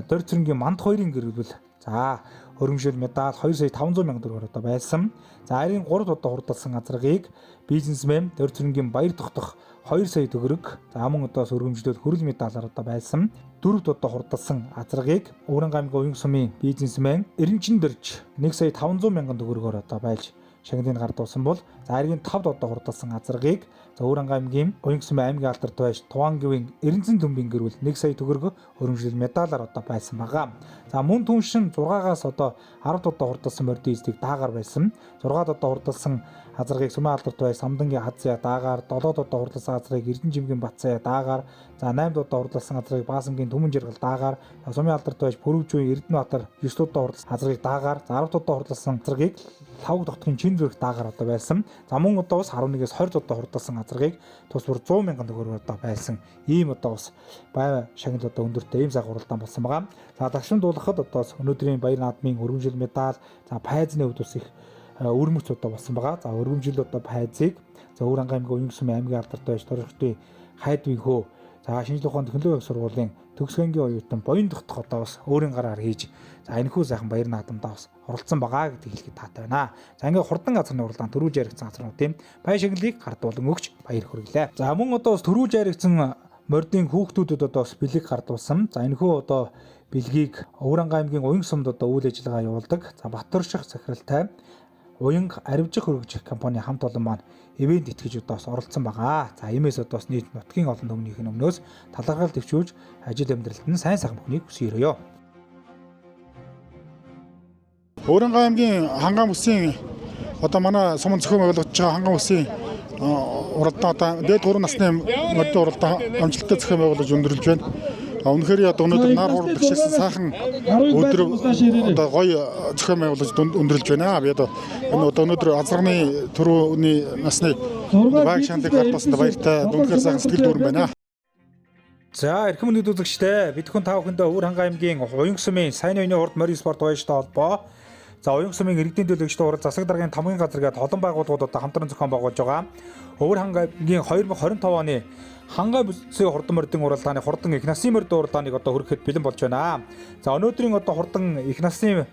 Дор цэрэнгийн манд хоёрын гэр бүл за өргөмжлөл медаль 2 сая 500 мянган төгрөгөөр одоо байсан. За айрын 3 удаа хурдалсан азаргыг бизнесмен Дор цэрэнгийн баяр тогтох 2 сая төгрөг за мөн одоо өргөмжлөл хөрөл медалаар одоо байсан. Дөрөвд удаа хурдалсан азаргыг Өвөр Хангай аймгийн Уянга сумын бизнесмен Эренчин дөрж 1 сая 500 мянган төгрөгөөр одоо байлж шагналыг гардуулсан бол за айрын 5 удаа хурдалсан азаргыг за Өвөр Хангай аймгийн Уянга сумын аймгийн алдарт байж Туваан гэвийн Эренцэн төмбийн гэрүүл 1 сая төгрөг өрөмжлөл медалаар одоо байсан байгаа. За мөн түншин 6-аас одоо 10 удаа хурдалсан мордын эздийг даагаар байсан. 6 удаа хурдалсан азаргыг сумын алдарт байж Самдангийн Хазъя даагаар, 7 удаа хурдалсан азаргыг Эрдэнэ жимгийн Батсая даагаар, за 8 удаа хурдалсан азаргыг Баасангийн Түмэн жаргал даагаар, сумын алдарт байж Пүрвжүүн Эрдэнэбаатар 9 удаа хурдалсан азаргыг даагаар, за 10 удаа хурдалсан азаргыг Лавг дотгийн Чин зүрх даагаар одоо байсан. За мөн одоо бас 11-ээс 20 удаа хурдалсан азаргыг тус бүр 100 мянган төгрөгөөр одоо байсан. Ийм одоо бас бай шагнал одоо өндөртэй ийм цаг уралдаан болсон байгаа. За дагшин дуулахад одоо бас өнөөдрийн баяр наадмын өргөмжил медаль, за пайзны хувьд бас их өрмөц одоо болсон байгаа. За өргөмжил одоо пайзыг за Өвөр Хангай аймгийн Уянга сумын аймгийн алдарт байж Торогтын хайдвын хөө за шинжлэх ухааны технологийн их сургуулийн төгсгөнгийн оюутан буян дотох одоо бас өөрийн гараар хийж за энэхүү сайхан баяр наадамдаа бас оролцсон байгаа гэдгийг хэлэхэд таатай байна. За ингээд хурдан газрын уралдаан төрүүлж яригдсан газруудын баяр шагналыг гардуулан өгч баяр хүргэлээ. За мөн одоо бас төрүүлж яригдсан мордын хүүхдүүдэд одоо бас бэлэг гардуулсан. За энэхүү одоо бэлгийг Өвөрхангай аймгийн Уянга сумд одоо үйл ажиллагаа явуулдаг. За Батөрших захиралтай Уянга аривжих өргөжих компани хамт олон маань ивент итгэж одоо бас оролцсон байгаа. За иймээс одоо бас нийт нутгийн олон түмнийх нь өмнөөс талархал төвчүүлж ажил амьдралд нь сайн сайхан бүхнийг хүсэн өрөөё. Өвөрхангай аймгийн Хангай бүсийн одоо манай сумын зохион байгуулагдж байгаа Хангай бүсийн уралдаан одоо дээд 3 насны морьдын уралдаан амжилттай зохион байгуулаж өндөрлөж байна. Үнэхээр одоо өнөөдөр нар хурд бишсэн сайхан өдөр одоо гоё зохион байгуулаж өндөрлөж байна. Би одоо энэ одоо өнөөдөр азарганы түрүүний насны баг шантыг гардуулсанд баяртай. Үнэхээр сайхан сэтгэл дүүрэн байна. За эрхэм хүндэт үзэгчдээ, бид хүн та бүхэндээ Өвөрхангай аймгийн Уянга сумын сайн үеийн урд морь спорт баяжтай холбоо. За Уянга сумын иргэдийн төлөөлөгчдийн урал засаг даргын тамгын газар гээд олон байгууллагууд одоо хамтран зохион байгуулж байгаа. Өвөрхангай аймгийн 2025 оны Хангай бүсийн хурдан морьдын уралдааны хурдан их насны морьдын уралдааныг одоо хүрэхэд бэлэн болж байна. За өнөөдрийн одоо хурдан их насны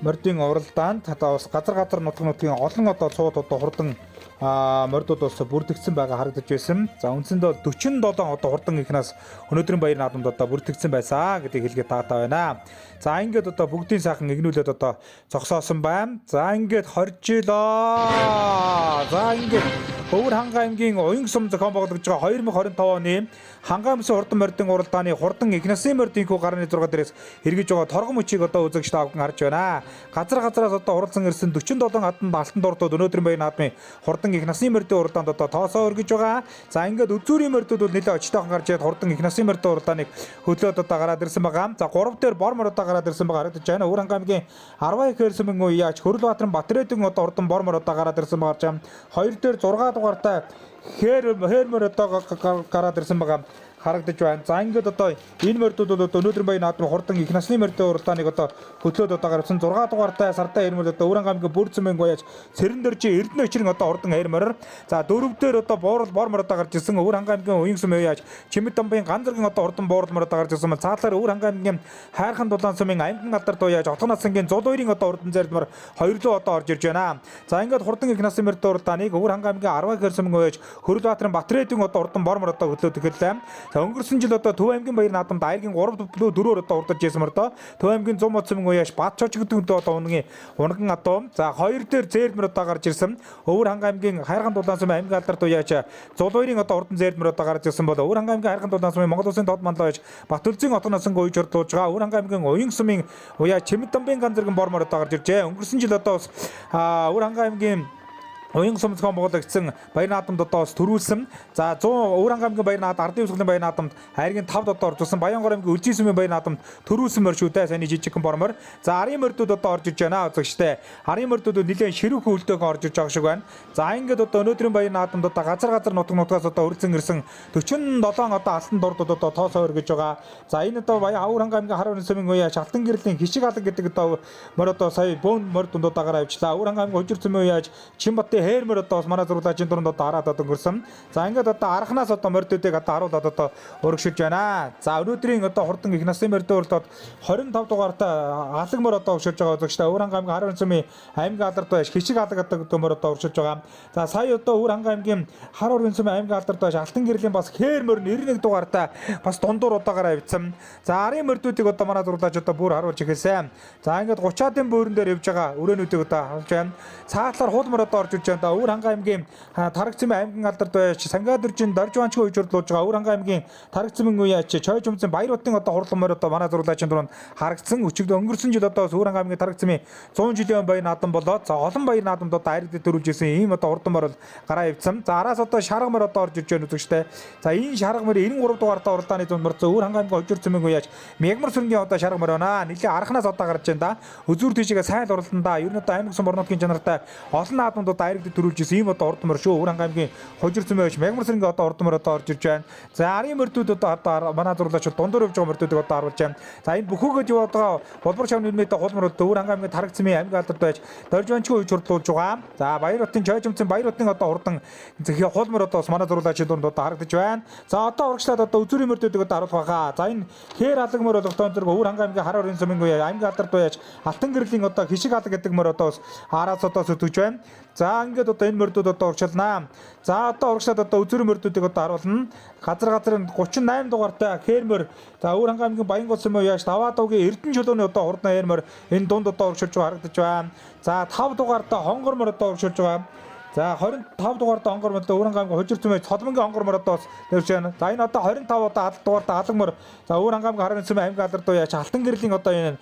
морьдын уралдаанд одоо бас газар газар нутаг нутгийн олон одоо цууд одоо хурдан морьдууд бас бүртгэгдсэн байгаа харагдаж байсан. За үндсэндээ бол 47 одоо хурдан их нас өнөөдрийн баяр наадамд одоо бүртгэгдсэн байсан гэдгийг хэлгээд таатай байна. За ингээд одоо бүгдийн сайхан игнүүлээд одоо зогсоосон байна. За ингээд хоржилоо. За ингээд Өвөрхангай аймгийн Уянга сум зохион байгуулагдж байгаа 2025 оны Хангай бүсийн хурдан морьдын уралдааны хурдан их насны морьдын хүү гарны 6 дээрээс эргэж байгаа торгон мөчийг одоо үзэгч та бүхэн харж байна. Газар газараас одоо уралсан ирсэн 47 хатанд алтан дурдууд өнөөдрийн баяр наадмын хурдан их насны морьдын уралдаанд одоо тоосоо өргөж байгаа. За ингээд үзүүрийн морьдууд бол нэлээд очтойхон гарч ирээд хурдан их насны морьдын уралдааныг хөдлөөд одоо гараад ирсэн байгаа. За 3 дээр бор мор одоо гараад ирсэн байгаа харагдаж байна. Өвөрхангай аймгийн 12 хэрсэн мөн үеач Хөрөлбаатарын Батрэдэн одоо хурдан бор мор одоо гараад ирсэн байгаа ч 2 дээр 6 дугаартай хээр мөр одоо гараад ирсэн байгаа харагдаж байна. За ингээд одоо энэ морьдууд бол одоо өнөөдрийн баяр наадмын хурдан их насны морьдын уралдааныг одоо хөтлөөд одоо гарсан 6 дугаартай сартай эр морь одоо Өвөрхангай аймгийн Бүрдсэн мэн гояаж Цэрэн дөржи Эрдэнэ өчрөн одоо хурдан эр морь. За 4 дээр одоо буурал бор морь одоо гарч ирсэн Өвөрхангай аймгийн Уянга сум яаж Чимэд дамбын ган зэргийн одоо хурдан буурал морь одоо гарч ирсэн. Цаатлаар Өвөрхангай аймгийн Хайрхан дулаан сумын Аймган алдар дуу яаж Отгон насангийн зул хоёрын одоо хурдан зэрд морь хоёрлоо одоо орж ирж байна. За ингээд хурдан их насны морьдын уралдааныг Өвөрхангай аймгийн 10 хэрсэн мэн гояаж Хөрөлбаатарын Батрэдэн одоо хурдан бор морь одоо хөтлөөд эхэллээ. За өнгөрсөн жил одоо Төв аймгийн баяр наадамд аягийн 3 4-өөр одоо урдаж ирсэн мөр доо. Төв аймгийн 100 мод сумын уяаш Бат чож гэдэг үнтэй одоо унгийн унган адуу. За 2 дээр зээрд мөр одоо гарч ирсэн. Өвөрхангай аймгийн Хайрхан дулаан сумын аймгийн алдар дуяаж зул хоёрын одоо урдан зээрд мөр одоо гарч ирсэн бол Өвөрхангай аймгийн Хайрхан дулаан сумын Монгол улсын тод манлай байж Бат үлзийн отгон насан гуйж ордуулж байгаа. Өвөрхангай аймгийн Уянга сумын уяа Чимэд дамбын ган зэргэн бор мөр одоо гарч иржээ. Өнгөрсөн жил одоо бас Өвөрхангай аймгийн Уянга сум зохион байгуулагдсан баяр наадамд одоо бас төрүүлсэн. За 100 Өвөрхангай аймгийн баяр наадам, Ардын хувьсгалын баяр наадамд хайргийн 5-д одоо орж ирсэн. Баянгор аймгийн Үлзий сумын баяр наадамд төрүүлсэн морь шүү дээ. Саяны жижигхэн бор морь. За арын морьдууд одоо орж ирж байна үзэгчтэй. Арын морьдууд нэлээд ширүүхэн үлдөөхөн орж ирж байгаа шиг байна. За ингээд одоо өнөөдрийн баяр наадамд одоо газар газар нутаг нутгаас одоо өрөлдсөн ирсэн 47 одоо алтан дурдууд одоо тоосоо өргөж байгаа. За энэ одоо баян Өвөрхангай аймгийн Хар сумын уяа Алтан гэрлийн хишиг алан гэдэг одоо морь одоо сая бөөн морь дунд одоо гараа авчлаа. Өвөрхангай аймгийн Хужир сумын уяаж Чимбатын хээр морь одоо бас манай зурлаачийн дунд одоо хараад одоо өнгөрсөн. За ингээд одоо арханаас одоо морьдуудыг одоо харуулад одоо өргөшөж байна. За өнөөдрийн одоо хурдан их насны морьдын уралдаанд 25 дугаартай алаг морь одоо өршөж байгаа үзэгчтэй. Өвөрхангай аймгийн Хар сумын аймгийн алдарт байж хишиг алаг одоо гэдэг морь одоо өршөж байгаа. За сая одоо Өвөрхангай аймгийн Хар сумын аймгийн алдарт байж Алтан гэрлийн бас хээр морь 91 дугаартай бас дундуур одоо гараа авчихсан. За арын морьдуудыг одоо манай зурлаач одоо бүр харуулж эхэлсэн. За ингээд 30-аад бөөрөн дээр явж байгаа өрөөнүүдийг одоо харуулж байна. Цаатлаар хул морь одоо орж ирж байна. Өвөрхангай аймгийн Тарагцмын аймгийн алдарт байж Сангадүржин Доржванчгүй үеж урдлуулж байгаа Өвөрхангай аймгийн Тарагцмын үеач Чойжумцын Баяр хотын одоо хурлан морь одоо манай зурлаачийн дунд харагдсан. Өчигдөр өнгөрсөн жил одоо Өвөрхангай аймгийн Тарагцмын 100 жилийн баяр наадам болоод за олон баяр наадамд одоо айрагдад төрүүлж ирсэн ийм одоо хурдан морь гараа явцсан. За араас одоо шарга морь одоо орж ирж байна үзэгчтэй. За энэ шарга морь 93 дугаартай уралдааны дунд морцсон Өвөрхангай аймгийн Хожир цэмэн үеач Мягмар сүрэнгийн одоо шарга морь байна. Нилээ арханаас одоо гарч байна да. Өзүр тийшээ сайн л уралдан да. Ер нь одоо аймаг сум орнуудын чанартай олон наадамд одоо айрагдад төрүүлж ирсэн ийм одоо урд морь шүү. Өвөрхангай аймгийн Хожир цэмэн үеач Мягмар сүрэнгийн одоо урд морь одоо орж ирж байна. За арын морьдууд одоо манай зурлаач дундуур явж байгаа морьдуудыг одоо харуулж байна. За энэ бүхүүгээд яваад байгаа булбар шавны өмнөд хул морь Өвөрхангай аймгийн Тарагцмын аймгийн алдарт байж Доржванчгүй үеж хурдлуулж байгаа. За Баяр хотын Чойжумцын Баяр хотын одоо хурдан хул морь одоо бас манай зурлаачийн дунд одоо харагдаж байна. За одоо урагшлаад одоо үзүүрийн морьдуудыг одоо харуулах байхаа. За энэ хээр алаг морь болох тон зэрэг Өвөрхангай аймгийн Хар орын сумын аймгийн алдарт байж Алтан гэрлийн одоо хишиг алаг гэдэг морь одоо бас араас одоо сөтгөж байна. За ингээд одоо энэ мордууд одоо урагшилнаа. За одоо урагшаад одоо үзүүрийн мордуудыг одоо харуулна. Газар газар 38 дугаартай хээрмөр. За Өвөр Хангай аймгийн Баянгол сумын уяаш Даваадуугийн Эрдэнэ чулууны одоо хурдан хээрмөр энэ дунд одоо урагшилж байгаа харагдаж байна. За 5 дугаартай хонгор мөр одоо урагшилж байгаа. За 25 дугаартай хонгор мөр Өвөр Хангай аймгийн Хужир зүмээ Цолмонгийн хонгор мөр одоо нэрч байна. За энэ одоо 25 одоо аль дугаартай алан мөр. За Өвөр Хангай аймгийн Харын сүмийн аймгийн алдар дуу яаж Алтан гэрлийн одоо энэ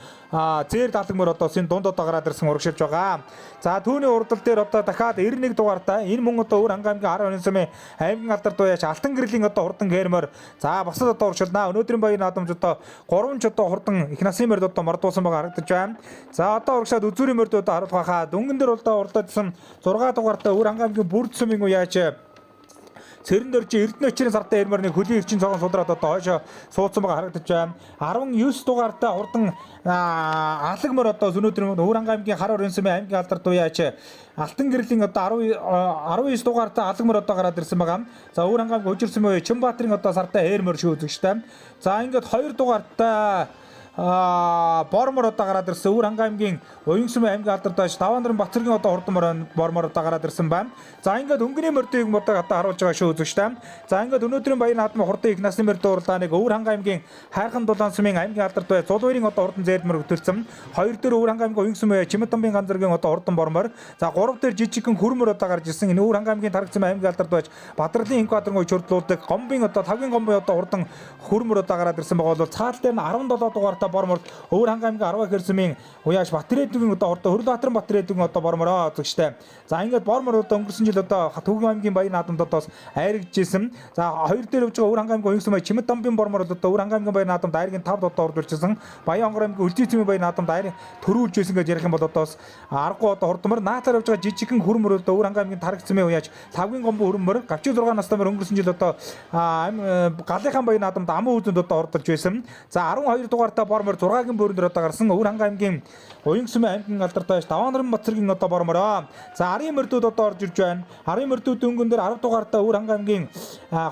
зээр далан мөр одоо энэ дунд одоо гараад ирсэн урагшилж байгаа. За түүний урдал дээр одоо дахиад 91 дугаартай энэ мөн одоо Өвөр Хангай аймгийн Харын сүмийн аймгийн алдар дуу яаж Алтан гэрлийн одоо хурдан гэрмөр. За бусад одоо урагшилнаа. Өнөөдрийн баяр наадамж одоо 3 ч одоо хурдан их насын мөрд одоо мордуулсан байгаа харагдаж байна. За одоо урагшаад үзүүрийн мөрд одоо харуулах байхаа. Дүнгэн дээр одоо уралдаадсан 6 дугаартай Өвөр Хангай аймгийн Бүрд сумын уяач Цэрэн дөржи Эрдэнэ өчрийн сартай эрмэрний хөлийн эрчин цогон судраад одоо хойшоо суудсан байгаа харагдаж байна. 19 дугаартай хурдан алаг мөр одоо өнөөдөр Өвөр Хангай аймгийн Хар өрийн сумын аймгийн алдар дуяач Алтан гэрлийн одоо 19 дугаартай алаг мөр одоо гараад ирсэн байгаа. За Өвөр Хангай аймгийн Хужир сумын Чимбаатарын одоо сартай ээр мөр шүү үзэгчтэй. За ингээд 2 дугаартай бормор одоо гараад ирсэн. Өвөр Хангай аймгийн Уянсүмэн аймгийн алдар доош Даваандрын Бацэргийн одоо хурдан бормор одоо гараад ирсэн байна. За ингээд өнгөний мөрдийг мөрдөг одоо харуулж байгаа шүү үзэгчтэй. За ингээд өнөөдрийн баяр наадмын хурдан их насны мөрдөө уралдааныг Өвөр Хангай аймгийн Хайрхан Дулаан сумын аймгийн алдар доо Зулуурийн одоо хурдан зээрд мөр хөтөлсөн. 2 дээр Өвөр Хангай аймгийн Уянсүмэн Чимэтамбын ганцэргийн одоо хурдан бормор. За 3 дээр жижигхэн хөрмөр одоо гарч ирсэн. Энэ Өвөр Хангай аймгийн Тарагцсан аймгийн алдар доош Бадралын инквадрын учирдлуулдаг гомбын одоо тавгийн гомбын одоо хурдан хөрмөр одоо гараад ирсэн байгаа бол цаал дээр нь 17 дугаартай бормор Өвөр Хангай аймгийн 10 хэрсмийн уяаш Батрэдүгийн одоо ордоо Хөрөлбаатарын Батрэдүгийн одоо бормороо үзэгчтэй. За ингээд бормор одоо өнгөрсөн жил одоо Төвгийн аймгийн баяр наадамд одоо бас айрагдчихсэн. За хоёр дээр явж байгаа Өвөр Хангай аймгийн Уянсүмэн Чимэд дамбын бормор одоо Өвөр Хангай аймгийн баяр наадамд айргийн 5 одоо орж ирсэн. Баян онгор аймгийн Үлзий цэмийн баяр наадамд айр төрүүлж байсан гэж ярих юм бол одоо бас аргагүй одоо хурдмар наатаар явж байгаа жижигхэн хөрмөр одоо Өвөр Хангай аймгийн Тараг цэмийн уяаш Лавгийн гомбо хөрмөр Гавчиг 6 настай мөр өнгөрсөн жил одоо Галынхаа баяр наадамд аман үүдэнд одоо ордолж байсан. За 12 дугаартай бормор 6-гийн бөөрөн дээр одоо гарсан Өвөр Хангай аймгийн Уянсүмэн аймгийн алдартай Даваандрын Бацэргийн одоо бормороо. За арын мөрдүүд одоо орж ирж байна. Арын мөрдүүд өнгөн дээр 10 дугаартай Өвөр Хангай аймгийн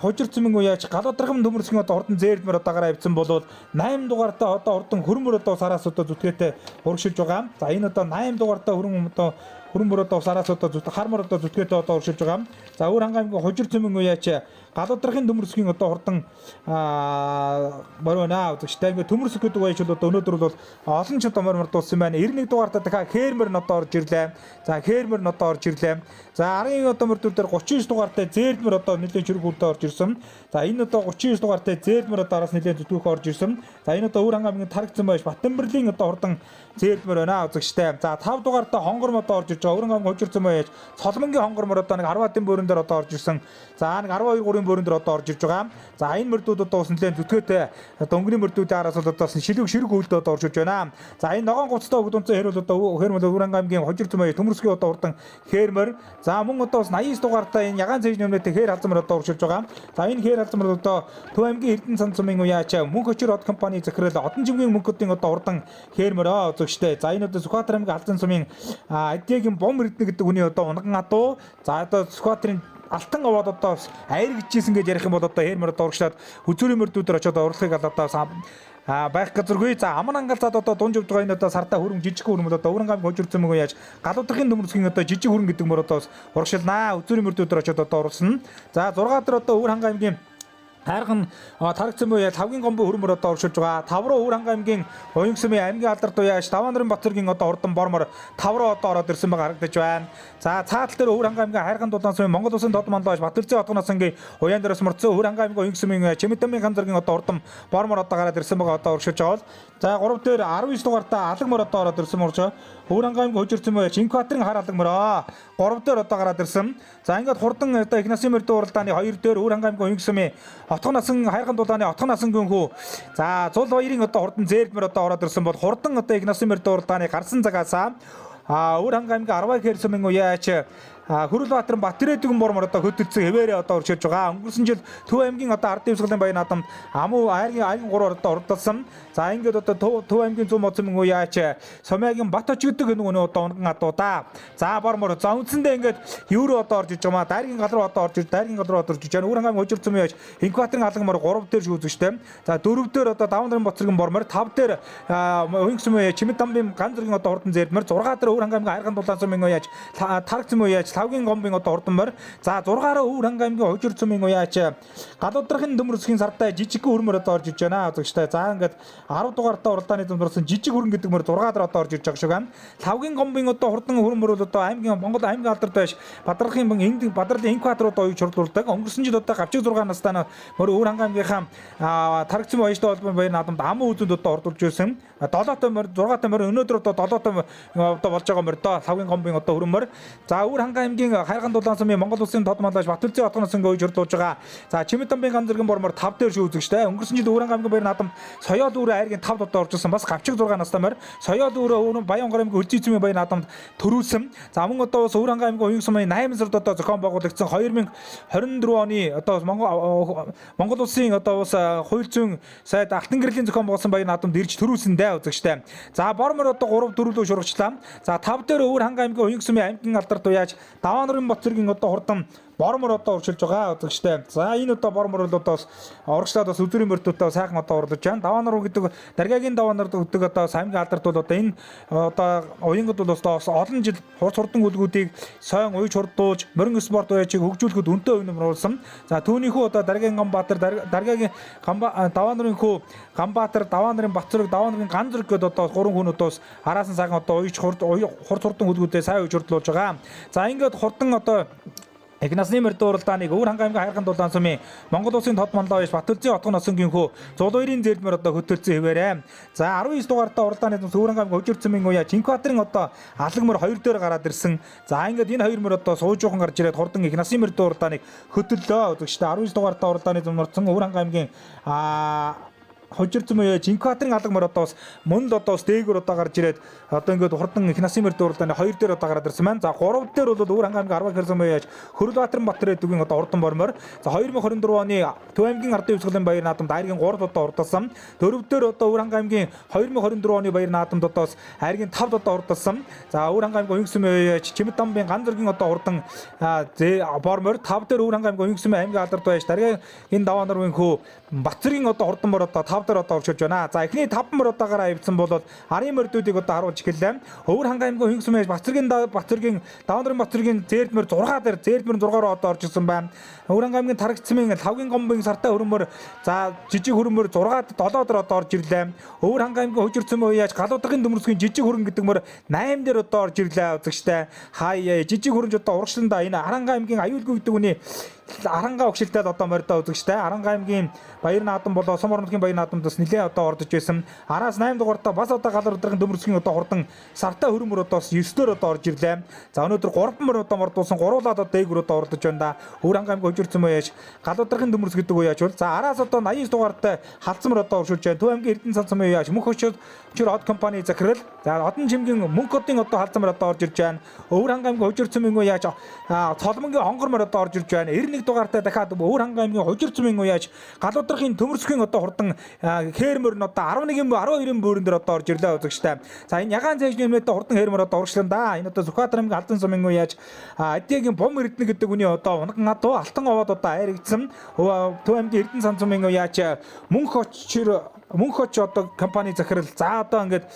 Хужир цэмэн уяач Галуудраган төмөрсгийн одоо хурдан зээрдмэр одоо гараа авцсан болвол 8 дугаартай одоо хурдан хөрмөр одоо сараас одоо зүтгээтэй урагшилж байгаа. За энэ одоо 8 дугаартай хөрөн одоо хөрөн одоо сараас одоо зүт хармар одоо зүтгээтэй одоо урагшилж байгаа. За Өвөр Хангай аймгийн Хужир цэмэн уяач Галуудрахын төмөрсгийн одоо хурдан морь байна үзэгчтэй. Ингээд төмөрсг гэдэг уяач бол одоо өнөөдөр бол олон ч одоо морь мордуулсан байна. 91 дугаартай дахиад хээрмэр нь одоо орж ирлээ. За хээрмэр нь одоо орж ирлээ. За арын одоо мөрдүүд дээр 39 дугаартай зээрдмэр одоо нэлээд чирэг хүрдэ орж ирсэн. За энэ одоо 39 дугаартай зээрдмэр одоо араас нэлээд зүтгэх орж ирсэн. За энэ одоо Өвөр Хангай аймгийн Тарагцсан байж Батөнбөрлийн одоо хурдан зээрдмэр байна үзэгчтэй. За 5 дугаартай хонгор мод орж ирж байгаа. Өвөр Хангай аймгийн Хужир цэмэн уяач Цолмонгийн хонгор мөр одоо нэг 10-ын бөөрөн дээр одоо орж ирсэн. За нэг 12 3-ын бөөрөн дээр одоо орж ирж байгаа. За энэ мөрдүүд одоо бас нэлээд зүтгээтэй одоо өнгөний мөрдүүдийн араас бол одоо шилэг ширэг хөлдөө одоо орж ирж байна. За энэ ногоон гоцтой хөгд унцсан хэр бол одоо хэр мөр Өвөр Хангай аймгийн Хужир цэмэн уяач Төмөрсгийн одоо хурдан хээрмөр. За мөн одоо бас 89 дугаартай энэ ягаан цээж нэмнэтэй хээр халзамар одоо урагшилж байгаа. За энэ хээр халзамар одоо Төв аймгийн Эрдэнэ сан сумын уяач Мөнх өчөр од компани захирал Одон жимгийн мөнхөдийн одоо хурдан хээрмөр үзэгчтэй. За энэ одоо Сүхбаатар аймгийн Алдан сумын Адиагийн Бом Эрдэнэ гэдэг хүний одоо унган адуу. За одоо Сүхбаатарын Алтан овоод одоо айргажсэн гэж ярих юм бол одоо хээрмөр одоо урагшлаад үзүүрийн мөрдүүдээр очиод урлагыг одоо байх газаргүй. За аман ангалзаад одоо дунж явж байгаа энэ одоо сартаа хөрөн жижиг хөрөн одоо Өвөр Хангай аймгийн Хужир цэмэн яаж Галуудрахын төмөрсгийн одоо жижиг хөрөн гэдэг мөр одоо урагшилнаа. Үзүүрийн мөрдүүдээр очиод одоо уралсан. За 6 дээр одоо Өвөр Хангай аймгийн Хайрхан Тараг цэмэн уяа Лавгийн гомбо хөрмөр одоо урагшилж байгаа. 5 руу Өвөр Хангай аймгийн Уянсүмэн аймгийн алдар дуяаш Даваандрын Бацэргийн одоо хурдан бормор 5 руу одоо ороод ирсэн байгаа харагдаж байна. За цаатал дээр Өвөр Хангай аймгийн Хайрхан Дулаан сумын Монгол Улсын Дод Манлайш Батэрзээ отгоноосонгийн уяан дээрээс мөрцөн Өвөр Хангай аймгийн Уянсүмэн Чимэтамын ганцэргийн одоо хурдан бормор одоо гараад ирсэн байгаа одоо урагшилж байгаа бол за 3 дээр 19 дугаартай алаг мөр одоо ороод ирсэн мөрч Өвөр Хангай аймгийн Хужир цэмэн уяач Инкваторын хар алаг мөрөө 3 дээр одоо гараад ирсэн. За ингээд хурдан одоо их насын мөрдөө уралдааны 2 дээр Өвөр Хангай аймгийн Уянсүмэн Отгон насан Хайрхан дулааны Отгон насан гүнхүү. За зул баярын одоо хурдан зээрдмэр одоо ороод ирсэн бол хурдан одоо их насын мөрдөө уралдааны гарсан цагаасаа Өвөр Хангай аймгийн 10 хэрсэмэн уяач Хөрөлбаатарын Батрэдүгэн бормор одоо хөдөлсөн хэвээрээ одоо урагшилж байгаа. Өнгөрсөн жил Төв аймгийн одоо ард дэвсгэрийн баяр наадамд амуу айргийн аян 3 одоо ордолсон. За ингээд одоо Төв аймгийн зүүн модсон уяач Сомягийн Бат очигддаг нэг өнөө одоо унган адуудаа. За бормор за үндсэндээ ингээд евро одоо орж иж байгаа маа. Дайргийн гал руу одоо орж иж дайргийн гал руу одоо орж иж байна. Өвөр Хангай аймгийн Хужир цэмэн уяач Инкваторын алан мор 3 дээр шүүзэгчтэй. За 4 дээр одоо Даван нарын Боцргийн бормор 5 дээр Уянсүмэн уяач Чимэд дамбын ганц зэргийн одоо хурдан зээрдмэр 6 дээр Өвөр Хангай аймгийн Хайрхан дулаан сумын уяач Тараг цэмэн уяач Лавгийн гомбын одоо хурдан морь. За 6-аараа Өвөр Хангай аймгийн Хужир цумын уяач Галуудрахын төмөрсгийн сартай жижиг хөрмөр одоо орж ирж байна үзэгчтэй. За ингээд 10 дугаартаа уралдааны зам дурсан жижиг хөрөн гэдэг мөр 6 дээр одоо орж ирж байгаа шиг байна. Лавгийн гомбын одоо хурдан хөрмөр бол одоо аймгийн Монгол аймгийн алдарт байж Бадрахын энд Бадралын инкватор одоо уяж хурдуулдаг. Өнгөрсөн жил одоо гавчиг 6 настай мөр Өвөр Хангай аймгийнхаа Тарагцсан баяжтай холбоон баяр наадамд аман үзэнд одоо ордуулж байсан. 7-той морь 6-тай морь өнөөдөр одоо 7-той одоо болж байгаа морь доо Лавгийн гомбын одоо хөрөн морь. За Өвөр Хангай аймгийн Хайрган дулаан сумын Монгол улсын тод малаж Батүлзээ отгоноос ингээ уяж хурдуулж байгаа. За Чимэд дамбын ган зэрэгэн бормор 5 дээр шүү үзэгчтэй. Өнгөрсөн жил Өвөр Хангай аймгийн баяр наадам Соёол үүрэ айргийн 5 одоо орж ирсэн. Бас гавчиг 6 настай морь. Соёол үүрэ өвөр Баян онгор аймгийн Өлзий цүмийн баяр наадамд төрүүлсэн. За мөн одоо бас Өвөр Хангай аймгийн Уян сумын 8 сард одоо зохион байгуулагдсан 2024 оны одоо Монгол улсын одоо бас хууль зүйн сайд Алтан гэрлийн зохион байгуулсан баяр наадамд ирж төрүүлсэн дээ үзэгчтэй. За бормор одоо 3 4 лөө шургачлаа. За 5 дээр Өвөр Хангай аймгийн Уян сумын аймгийн алдарт уяаж Даваа нарын бот зэргийн одоо хурдан бормор одоо уршилж байгаа үзэгчтэй. За энэ одоо бормор бол одоо бас урагшлаад бас үзүүрийн мөрдүүдтэй сайхан одоо урлаж байна. Даваа нар гэдэг Даргагийн даваа нар гэдэг одоо аймгийн алдарт бол одоо энэ одоо уянгад бол бас олон жил хурц хурдан үлгүүдийг сойн уяж хурдуулж морин спорт уяжийг хөгжүүлэхэд үнэтэй үн нэмруулсан. За түүнийхүү одоо Даргагийн Ганбаатар Даргагийн даваа нарын хүү Ганбаатар даваа нарын Батцэрэг даваа нарын Ганзэрэг гэдэг одоо гурван хүнүүд бас араас нь сайхан одоо уяж хурц хурдан үлгүүдээ сайн уяж хурдлуулж байгаа. За ингээд хурдан одоо Их насны мөрдөө уралдааныг Өвөр Хангай аймгийн Хайрган дулаан сумын Монгол улсын тод манлай баяж Батүлзийн отгон носонгийн хүү Зулуурийн зээлмөр одоо хөтөлсөн хэвээрээ. За 19 дугаартаа уралдааны зам Өвөр Хангай аймгийн Хужир цумын уяа Чинкватрын одоо алаг мөр 2 дээр гараад ирсэн. За ингээд энэ хоёр мөр одоо суужуухан гарч ирээд хурдан их насны мөрдөө уралдааныг хөтөллөө. Үзэгчдээ 19 дугаартаа уралдааны зам нурцсан Өвөр Хангай аймгийн Хужир цумын Чинкватрын алаг мөр одоо бас мөн л одоо бас дээгүр одоо гарч ирээд одоо ингээд хурдан их насны мөрдөө уралдааны 2 дээр одоо гараад ирсэн маань. За 3 дээр бол Өвөр Хангай аймгийн 10 хэрсэн маяаж Хөрөлбаатар Батар гэдгийн одоо хурдан бормор. За 2024 оны Төв аймгийн ардын хувьсгалын баяр наадамд айргийн 3 одоо урдалсан. 4 дээр одоо Өвөр Хангай аймгийн 2024 оны баяр наадамд одоо бас айргийн 5 одоо урдалсан. За Өвөр Хангай аймгийн Уян маяаж Чимэд дамбын ган зэргийн одоо хурдан бормор 5 дээр Өвөр Хангай аймгийн Уян аймгийн алдарт байж Даргагийн энэ даваа нарын хүү Батцэргийн одоо хурдан бор одоо 5 дээр одоо оршиж байна. За эхний 5 мөр одоогоор авсан бол арын мөрдүүдийг одоо харуулж эхэллээ. Өвөр Хангай аймгийн Уян сумын Батцэргийн даваа нарын Батцэргийн зээрд мөр 6 дээр зээрд мөр 6 руу одоо орж ирсэн байна. Өвөр Хангай аймгийн Тарагцмын Лавгийн гомбын сартай хөрөмөр за жижиг хөрөмөр 6 7 дээр одоо орж ирлээ. Өвөр Хангай аймгийн Хужир цумын уяаж Галуудрахын төмөрсгийн жижиг хөрөн гэдэг мөр 8 дээр одоо орж ирлээ үзэгчтэй. Хай жижиг хөрөнж одоо урагшландаа энэ Харанга аймгийн Аюулгүй гэдэг үний Аранга өгшилтэд одоо морьдоо үзэгчтэй. Аранга аймгийн Баяр наадам болоо Сум орон нутгийн Баяр наадамд бас нэлээд одоо ордож байсан. Араас 8 дугаартаа бас одоо галар өдрийн төмөрсгийн одоо хурдан сартай хөрөмөр одоо бас 9 дээр одоо орж ирлээ. За өнөөдөр 3 мөр одоо мордуулсан гуруулаад одоо дээгүр одоо ордож байна да. Өвөр Хангай аймгийн Хужир цумын яаж Галуудрахын төмөрс гэдэг үе яаж бол за араас одоо 89 дугаартай халдсан мөр одоо оршуулж байна. Төв аймгийн Эрдэнэ цан цумын яаж мөнх өчөр од компани захирал за одон чимгийн мөнх одын одоо халдсан мөр одоо орж ирж байна. Өвөр Хангай аймгийн Хужир цумын үе яаж Цолмонгийн хонгор мөр одоо орж ирж байна. 91 дугаартай дахиад Өвөр Хангай аймгийн Хужир цумын үе яаж Галуудрахын төмөрсгийн одоо хурдан хээр мөр нь одоо 11 12-ын бөөрөн дээр одоо орж ирлээ үзэгчтэй. За энэ ягаан цайжны өмнөд хурдан хээр мөр одоо урагшлан да. Энэ одоо Сүхбаатар аймгийн Алдан сумын үе яаж Адиагийн бум эрдэнэ гэдэг үний одоо унган адуу алтан овоод одоо айрагдсан. Төв аймгийн Эрдэнэ сан сумын үе яаж мөнх очир одоо компани захирал за одоо ингээд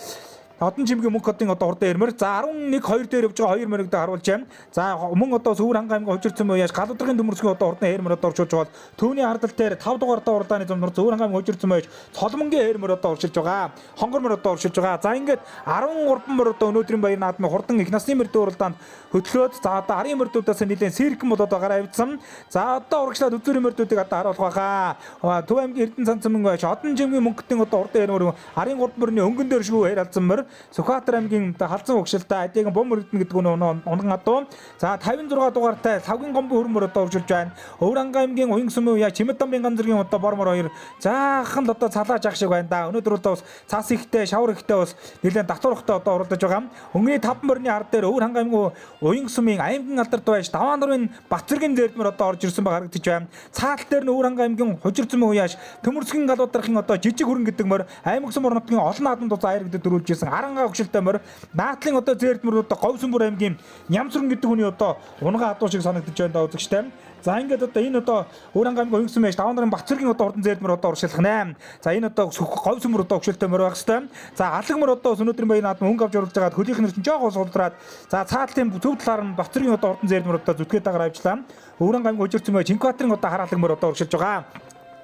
Одон чимгийн мөнх одын одоо хурдан ирмэр. За 11 2 дээр явж байгаа 2 мөрөг харуулж байна. За мөн одоо Өвөр Хангай аймгийн Хужир цумын яаж Галуудрахын төмөрсгийн одоо хурдан ээрмэр одоо оршуулж байгаа бол түүний ардал дээр 5 дугаар одоо уралдааны зам нурц Өвөр Хангай аймгийн Хужир цумын яаж Цолмонгийн ээрмэр одоо оршилж байгаа. Хонгор мөр одоо оршилж байгаа. За ингээд 13 мөр одоо өнөөдрийн баяр наадмын хурдан их насны мөрдөө уралдаанд хөтлөөд за одоо арын мөрдүүдээс нэлээд сэргэн бол одоо гараа авдсан. За одоо урагшлаад үзүүрийн мөрдүүдийг одоо харуулах байхаа. Төв аймгийн Эрдэнэ сан цумын яаж одон чимгийн мөнхтэн одоо хурдан ээрмэр арын 3 мөрний өнгөн дээр шүү ээр алдсан мөр. Сүхбаатар аймгийн халзан өгшөлтэй Адиагийн бум өргөдөн гэдэг нь унган адуу. За 56 дугаартай Лавгийн гомбын хөрмөр одоо өршилж байна. Өвөр Хангай аймгийн Уян сумын уяа Чимэд дамбын ган зэргийн одоо бормор хоёр заахан л одоо цалааж ах шиг байна да. Өнөөдөр бол бас цаас ихтэй, шавар ихтэй бас нэлээд татвархтай одоо уралдаж байгаа. Өнгөний 5 мөрний ард дээр Өвөр Хангай аймгийн Уян сумын аймгийн алдарт байж даваа нарын Батцэргийн зээрдмэр одоо орж ирсэн ба харагдаж байна. Цаатал дээр нь Өвөр Хангай аймгийн Хужир цумын уяаш Төмөрсгийн галуудрахын одоо жижиг хөрөн гэдэг мөр аймаг сум орон нутгийн олон наадамд одоо аяр гэдэг дөрүүлж ирсэн. Арангаа өгшөлтэй морь. Наатлын одоо зээрд мөр одоо Говьсүмбүр аймгийн Нямсран гэдэг хүний одоо унгаа адуу шиг санагдаж байна да үзэгчтэй. За ингээд одоо энэ одоо Өвөр хангай аймгийн Уян сумын таван нарын Батцэргийн одоо хурдан зээрд мөр одоо урагшлах нэ. За энэ одоо Говьсүмбүр одоо өгшөлтэй мөр байх хэвээр. За алаг мөр одоо өнөөдрийн баяр наадам өнгө авч оруулж байгаад хөлийнх нь чинь жоохоо сулдраад за цаатлын зөв талаар нь Батцэргийн одоо хурдан зээрд мөр одоо зүтгээд дагаар авчлаа. Өвөр хангай аймгийн Хужир цөмөө Чинкватрын одоо хараалаг мөр одоо урагшилж байгаа.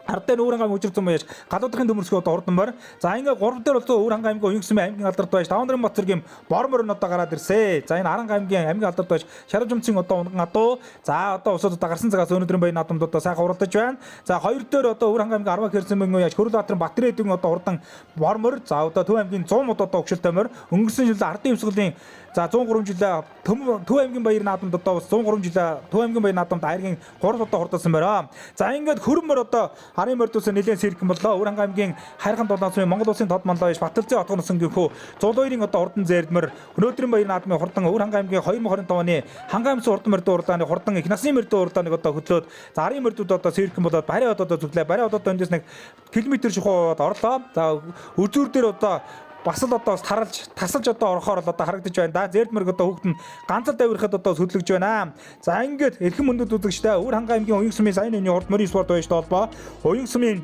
Ард дээр Өвөр хангай аймгийн Хужир цөмөө яаж галуудрахын төмөрсгөө одоо хурдан морь. За ингээ 3 дээр бол Өвөр хангай аймгийн Уян сумын аймгийн алдарт байж таван нарын Батцэргийн бор мөр нь одоо гараад ирсэ. За энэ Аранга аймгийн аймгийн алдарт байж Шарвжумцын одоо унган адуу. За одоо усууд одоо гарсан цагаас өнөөдрийн баяр наадамд одоо сайхан уралдаж байна. За хоёр дээр одоо Өвөр хангай аймгийн 10 хэрсэн мөнгө яаж Хөрөл Баатарын Батрын эдэн одоо хурдан бор мөр. За одоо Төв аймгийн 100 мод одоо өгшөлтэй морь. Өнгөрсөн жил ардын дэвсгэрийн за 103 жилээ Төв аймгийн баяр наадамд одоо бас 103 жилээ Төв аймгийн баяр наадамд айргийн 3 одоо хурдсан морь. За ингээд хөрөн морь одоо арын морьдос нэлээд сэргэн боллоо. Өвөр хангай аймгийн хайрхан дулаан сумын Монгол улсын тод манлаа иш Баталзын отгон усан гинхүү Зулуурын одоо хурдан зээрдмэр өнөөдрийн баяр наадмын хурдан Өвөр хангай аймгийн 2025 оны хангай аймгийн хурдан морьдын уралдааны хурдан их насны морьдын уралдааныг одоо хөтлөөд за арын морьдууд одоо сэргэн болоод барай одоо зүглээ. Барай одоо эндээс нэг километр шухуу орлоо. За үзүүр дээр одоо бас л одоо таралж тасалж одоо орохоор л одоо харагдаж байна да. Зээрд мөрг одоо хүүхэд нь ганц л давирхад одоо хөдлөж байна. За ингээд эрхэм мөндөд үзэгчтэй Өвөр хангай аймгийн Уян сумын сайн үеийн урд морийн спорт баяжтай холбоо Уян сумын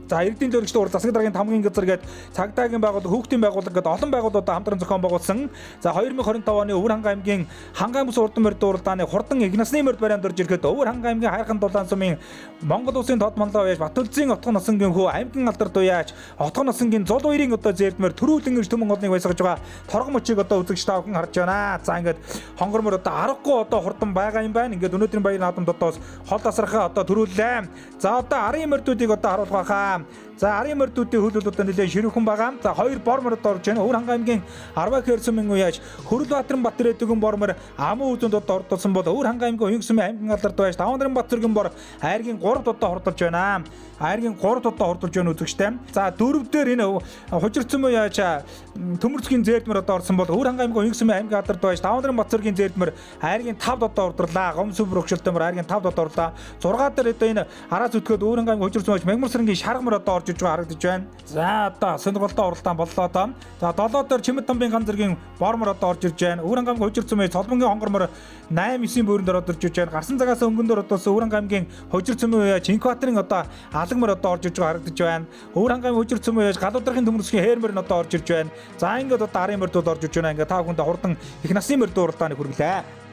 за иргэдийн төлөгчдийн урал засаг даргын тамгын газар гээд цагдаагийн байгууллага, хүүхдийн байгууллага гээд олон байгууллагуудаа хамтран зохион байгуулсан. За 2025 оны Өвөр хангай аймгийн хангай бүс урдан морьдын уралдааны хурдан их насны морьд барианд орж ирэхэд Өвөр хангай аймгийн хайрхан дулаан сумын Монгол улсын тод манлай байж Батөлзийн отгон насангийн хүү аймгийн алдар дуяач отгон насангийн зул уярын одоо зээрдмэр төрүүлэн ирж төмөн олныг баясгаж байгаа торгон мөчийг одоо үзэгч та бүхэн харж байна. За ингээд хонгор мөр одоо аргагүй одоо хурдан байгаа юм байна. Ингээд өнөөдрийн баяр наадамд одоо хол тасрахаа одоо төрүүллээ. За одоо арын морьдуудыг одоо харуулах байхаа. За арын морьдуудын хөл бол одоо нэлээд ширүүхэн байгаа. За хоёр бор морьд орж байна. Өвөр хангай аймгийн 10 хэрсэн мөнгө яаж Хөрөл Баатарын Батэр эдэгэн бор морь аман үзэнд одоо ордуулсан бол Өвөр хангай аймгийн Уян сумын аймгийн алдарт байж таван нарын Батцэргийн бор айргийн 3 одоо хордолж байна. Айргийн 3 одоо хордолж байна үзэгчтэй. За дөрөв дээр энэ Хужир цөмөө яаж Төмөрцгийн зээрдмэр одоо орсон бол Өвөр хангай аймгийн Уян сумын аймгийн алдарт байж таван нарын Батцэргийн зээрдмэр айргийн 5 одоо ордорлаа. Гомсүмбэр өгшөлтөй мөр айргийн 5 одоо орлоо. 6 дээр одоо энэ араа зүтгээд Өвөр хангай аймгийн Хужир цөмөө Мягмар сэрэнгийн шарга мөр одоо орж иж байгаа харагдаж байна. За одоо сонирхолтой уралдаан боллоо доо. За 7 дээр Чимэд тамбын ган зэргийн бор мөр одоо орж ирж байна. Өвөр хангай аймгийн Хужир цөмөө Цолбонгийн хонгор мөр 8 9 бөөрөн дээр орж иж байна. Гарсан цагаас өнгөн дээр одоо Өвөр хангай аймгийн Хужир цөмөө Чинкватрын одоо алаг мөр одоо орж иж байгаа харагдаж байна. Өвөр хангай аймгийн Хужир цөмөө галуудрахын төмөрсгийн хээр мөр нь одоо орж ирж байна. За ингээд одоо арын мөрдүүд орж иж байна. Ингээд та бүхэнд хурдан их насны мөрдөн уралдааныг хүргэлээ.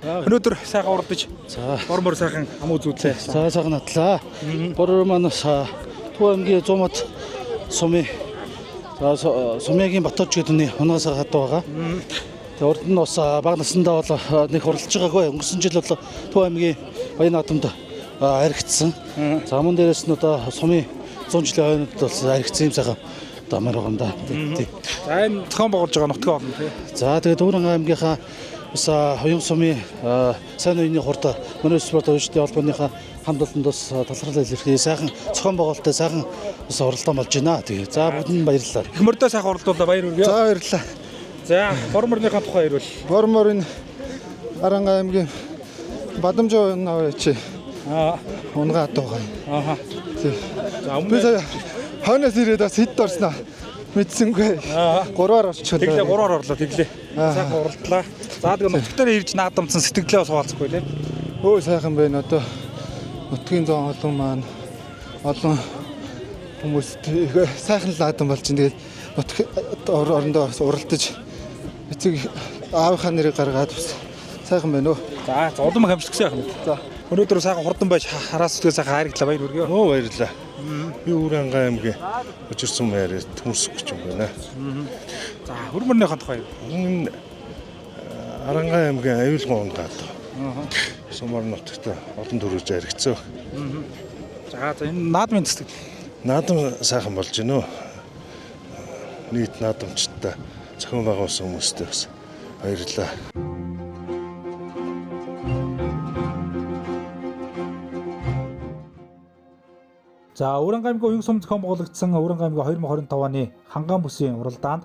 Өнөөдөр сайхан уралдаж бор мөр сайхан ам үзүүлээ. За сайхан натлаа. Бор маань бас Төв аймгийн 100 мод сумын за сумын Баторж гэдэг хүний унгаас хадуу байгаа. Тэгээ урд нь бас бага насндаа бол нэг хуралдаж байгаагүй. Өнгөрсөн жил бол Төв аймгийн баян наадамд аригдсан. За мөн дээрээс нь одоо сумын 100 жилийн хойнод бас аригдсан юм сайхан одоо амар байгаа юм да. Тий. За энэ зохион байгуулж байгаа нутгийн олон тий. За тэгээд Өвөр хангай аймгийнхаа бас Уян сумын сайн үеийн хурд мөрийн спорт уушдын холбооныхаа хамт олонд бас талархал илэрхий сайхан зохион байгуулалттай сайхан бас уралдаан болж байна. Тэгээ за бүгдэнд нь баярлалаа. Их мөрдөө сайхан уралдуулаа баяр хүргэе. За баярлалаа. За бор мөрнийхээ тухай ярил. Бор морь энэ Аранга аймгийн Бадамжаа наваа чи унгаа дуугаа. Ааха. Тий. За Би өмнө сая хойноос ирээд бас хэд орсноо мэдсэнгүй. Гурваар орчихлоо. тэглээ гурваар орлоо тэглээ. Сайхан уралдлаа. За тэгээ нутаг дээр ирж наадамдсан сэтгэлдээ бас хуваалцахгүй тий. Өө сайхан байна одоо. Нутгийн зон олон маань олон хүмүүс сайхан л наадам болж байна. Тэгээд нутаг орондоо бас уралдаж эцэг аавынхаа нэрийг гаргаад бас сайхан байна өө. За улам их амжилт хүсье яах юм. За. Өнөөдөр сайхан хурдан байж хараас зүтгээ сайхан хайрглаа баяр хүргэе. Өө баярлалаа. Би Өвөр хангай аймгийн Хужир сум яриад төмөрсөх гэж юм байна. За хөрмөрнийхээ тухай. Энэ Аранга аймгийн аюулгүй унгаад. Сумар нутагт олон төрөж аригцсан. За за энэ наадмын сэтгэл. Наадам сайхан болж байна өө. Нийт наадамчтай зохион байгуулсан хүмүүстээ бас баярлалаа. За Өвөр хангай аймгийн Уян сум зохион байгуулагдсан Өвөр хангай аймгийн 2025 оны хангаан бүсийн уралдаанд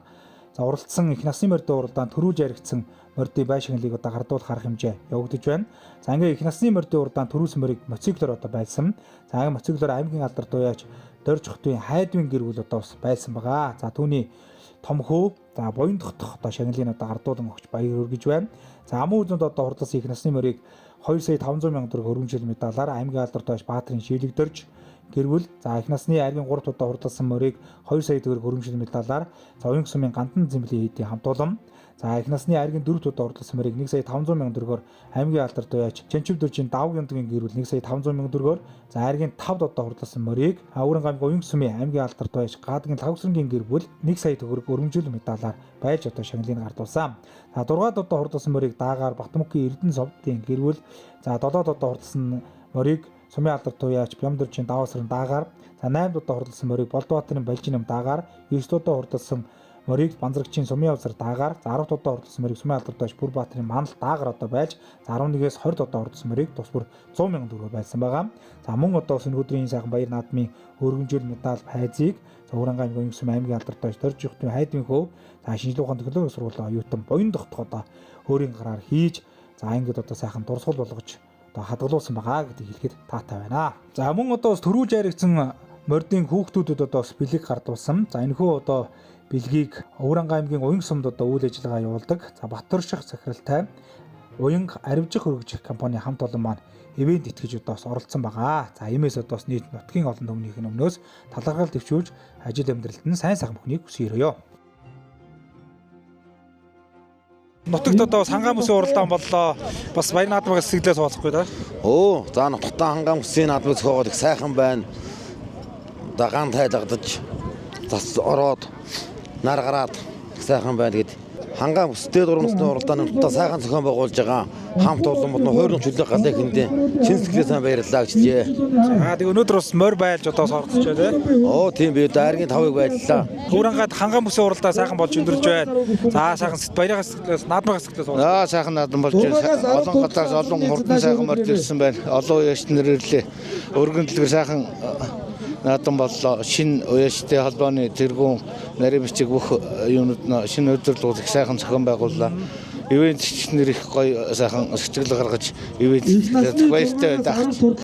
за уралдсан их насны морьдын уралдаанд төрүүлж яригдсан морьдын байшинглыг одоо гардуулах арга хэмжээ явагдаж байна. За ингээ их насны морьдын уралдаанд төрүүлсэн морийг мотоциклоор одоо байсан. За ингээ мотоциклоор аймгийн алдар дуяач Дорж хотын хайдвын гэр бүл одоо бас байлсан байгаа. За түүний том хүү за буян дотох одоо шагналыг одоо ардуулан өгч баяр хүргэж байна. За амун үзэнд одоо хурдласан их насны морийг 2 сая 500 сая төгрөг хөрөнгөжил медалаар аймгийн алдар доош Баатрын шийлэг дөрж гэр бүл за их насны аргийн 3 удаа хурдласан морийг 2 сая төгрөг хөрөнгөжил медалаар за уянг сумын гандан зэмлийн хийдийн хамтуулам за их насны аргийн 4 удаа хурдласан морийг 1 сая 500 сая төгрөгөөр аймгийн алдар доош Чанчив дөржийн давг яндгийн гэр бүл 1 сая 500 сая төгрөгөөр за аргийн 5 удаа хурдласан морийг Өвөрн гамг уянг сумын аймгийн алдар доош Гадгийн Лавсрангийн гэр бүл 1 сая төгрөг өргөмжил медалаар байлж одоо шагналыг гардуулсан. За 6 удаа хурдласан морийг даагаар Батмөнхийн Эрдэнэ совдын гэр бүл за 7 удаа хурдласан морийг Сумын алдар туяач Бямдэржийн даваасран даагаар за 8 удаа хурдласан морийг Болдбаатарын Балжинам даагаар 9 удаа хурдласан морийг Банзрагчийн Сумын явсар даагаар за 10 удаа хурдласан морийг Сумын алдар доош Бүрбаатарын Манал даагаар одоо байлж за 11-ээс 20 удаа хурдласан морийг тус бүр 100 сая төгрөгөөр байлсан байгаа. За мөн одоо бас энэ өдрийн сайхан баяр наадмын өргөнжил медаль хайзыг за Уранга аймгийн Сум аймгийн алдар доош Дорж хотын хайдвын хөв за шинжилгээ ухааны технологийн сургуулийн оюутан буян дотох одоо өөрийн гараар хийж за ингээд одоо сайхан дурсгал болгож одоо хадгалуулсан байгаа гэдгийг хэлэхэд таатай байна. За мөн одоо бас төрүүж яригдсан мордын хүүхдүүдэд одоо бас бэлэг гардуулсан. За энэхүү одоо бэлгийг Өвөранга аймгийн Уянг сумд одоо үйл ажиллагаа явуулдаг. За Батөрших захиралтай Уянг аривжих өргөжих компани хамт олон маань ивент итгэж одоо бас оролцсон байгаа. За иймээс одоо бас нийт нутгийн олон түмнийх нь өмнөөс талархал төвшүүлж ажил амьдралд нь сайн сайхан бүхнийг хүсье өрөөё. Нутагт одоо бас хангаан бүсийн уралдаан боллоо. Бас баяр наадмын сэтгэлээ суулгахгүй да. Өө за нутагтаа хангаан бүсийн наадмыг зохиогоод их сайхан байна. Дагаан тайлгадаж зас ороод нар гараад их сайхан байна гэд хангаан бүстэй дурмсны уралдааны нутагтаа сайхан зохион байгуулж байгаа хамт олон бодно хуурин чөлөө галын хэндээ чин сэтгэлээ сайн баярлалаа гэж хэлье. За тэг өнөөдөр бас морь байлж одоо бас оролцож байна тий. Оо тийм би дайргийн тавыг байллаа. Хөврангад хангаан бүсийн уралдаан сайхан болж өндөрж байна. За сайхан баярын сэтгэлээс наадмын сэтгэлээс суулгах. Аа сайхан наадам болж байна. Олон газраас олон хурдан сайхан морд ирсэн байна. Олон уяачт нар ирлээ. Өргөн дэлгэр сайхан наадам боллоо. Шинэ уяачтай холбооны тэргүүн нарийн бичиг бүх юунууд нь шинэ удирдлагууд их сайхан зохион байгууллаа. Ивент нэр их гоё сайхан сэтгэл гаргаж ивент баяртай байна.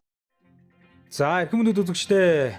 За эрхэм хүндэт үзэгчдээ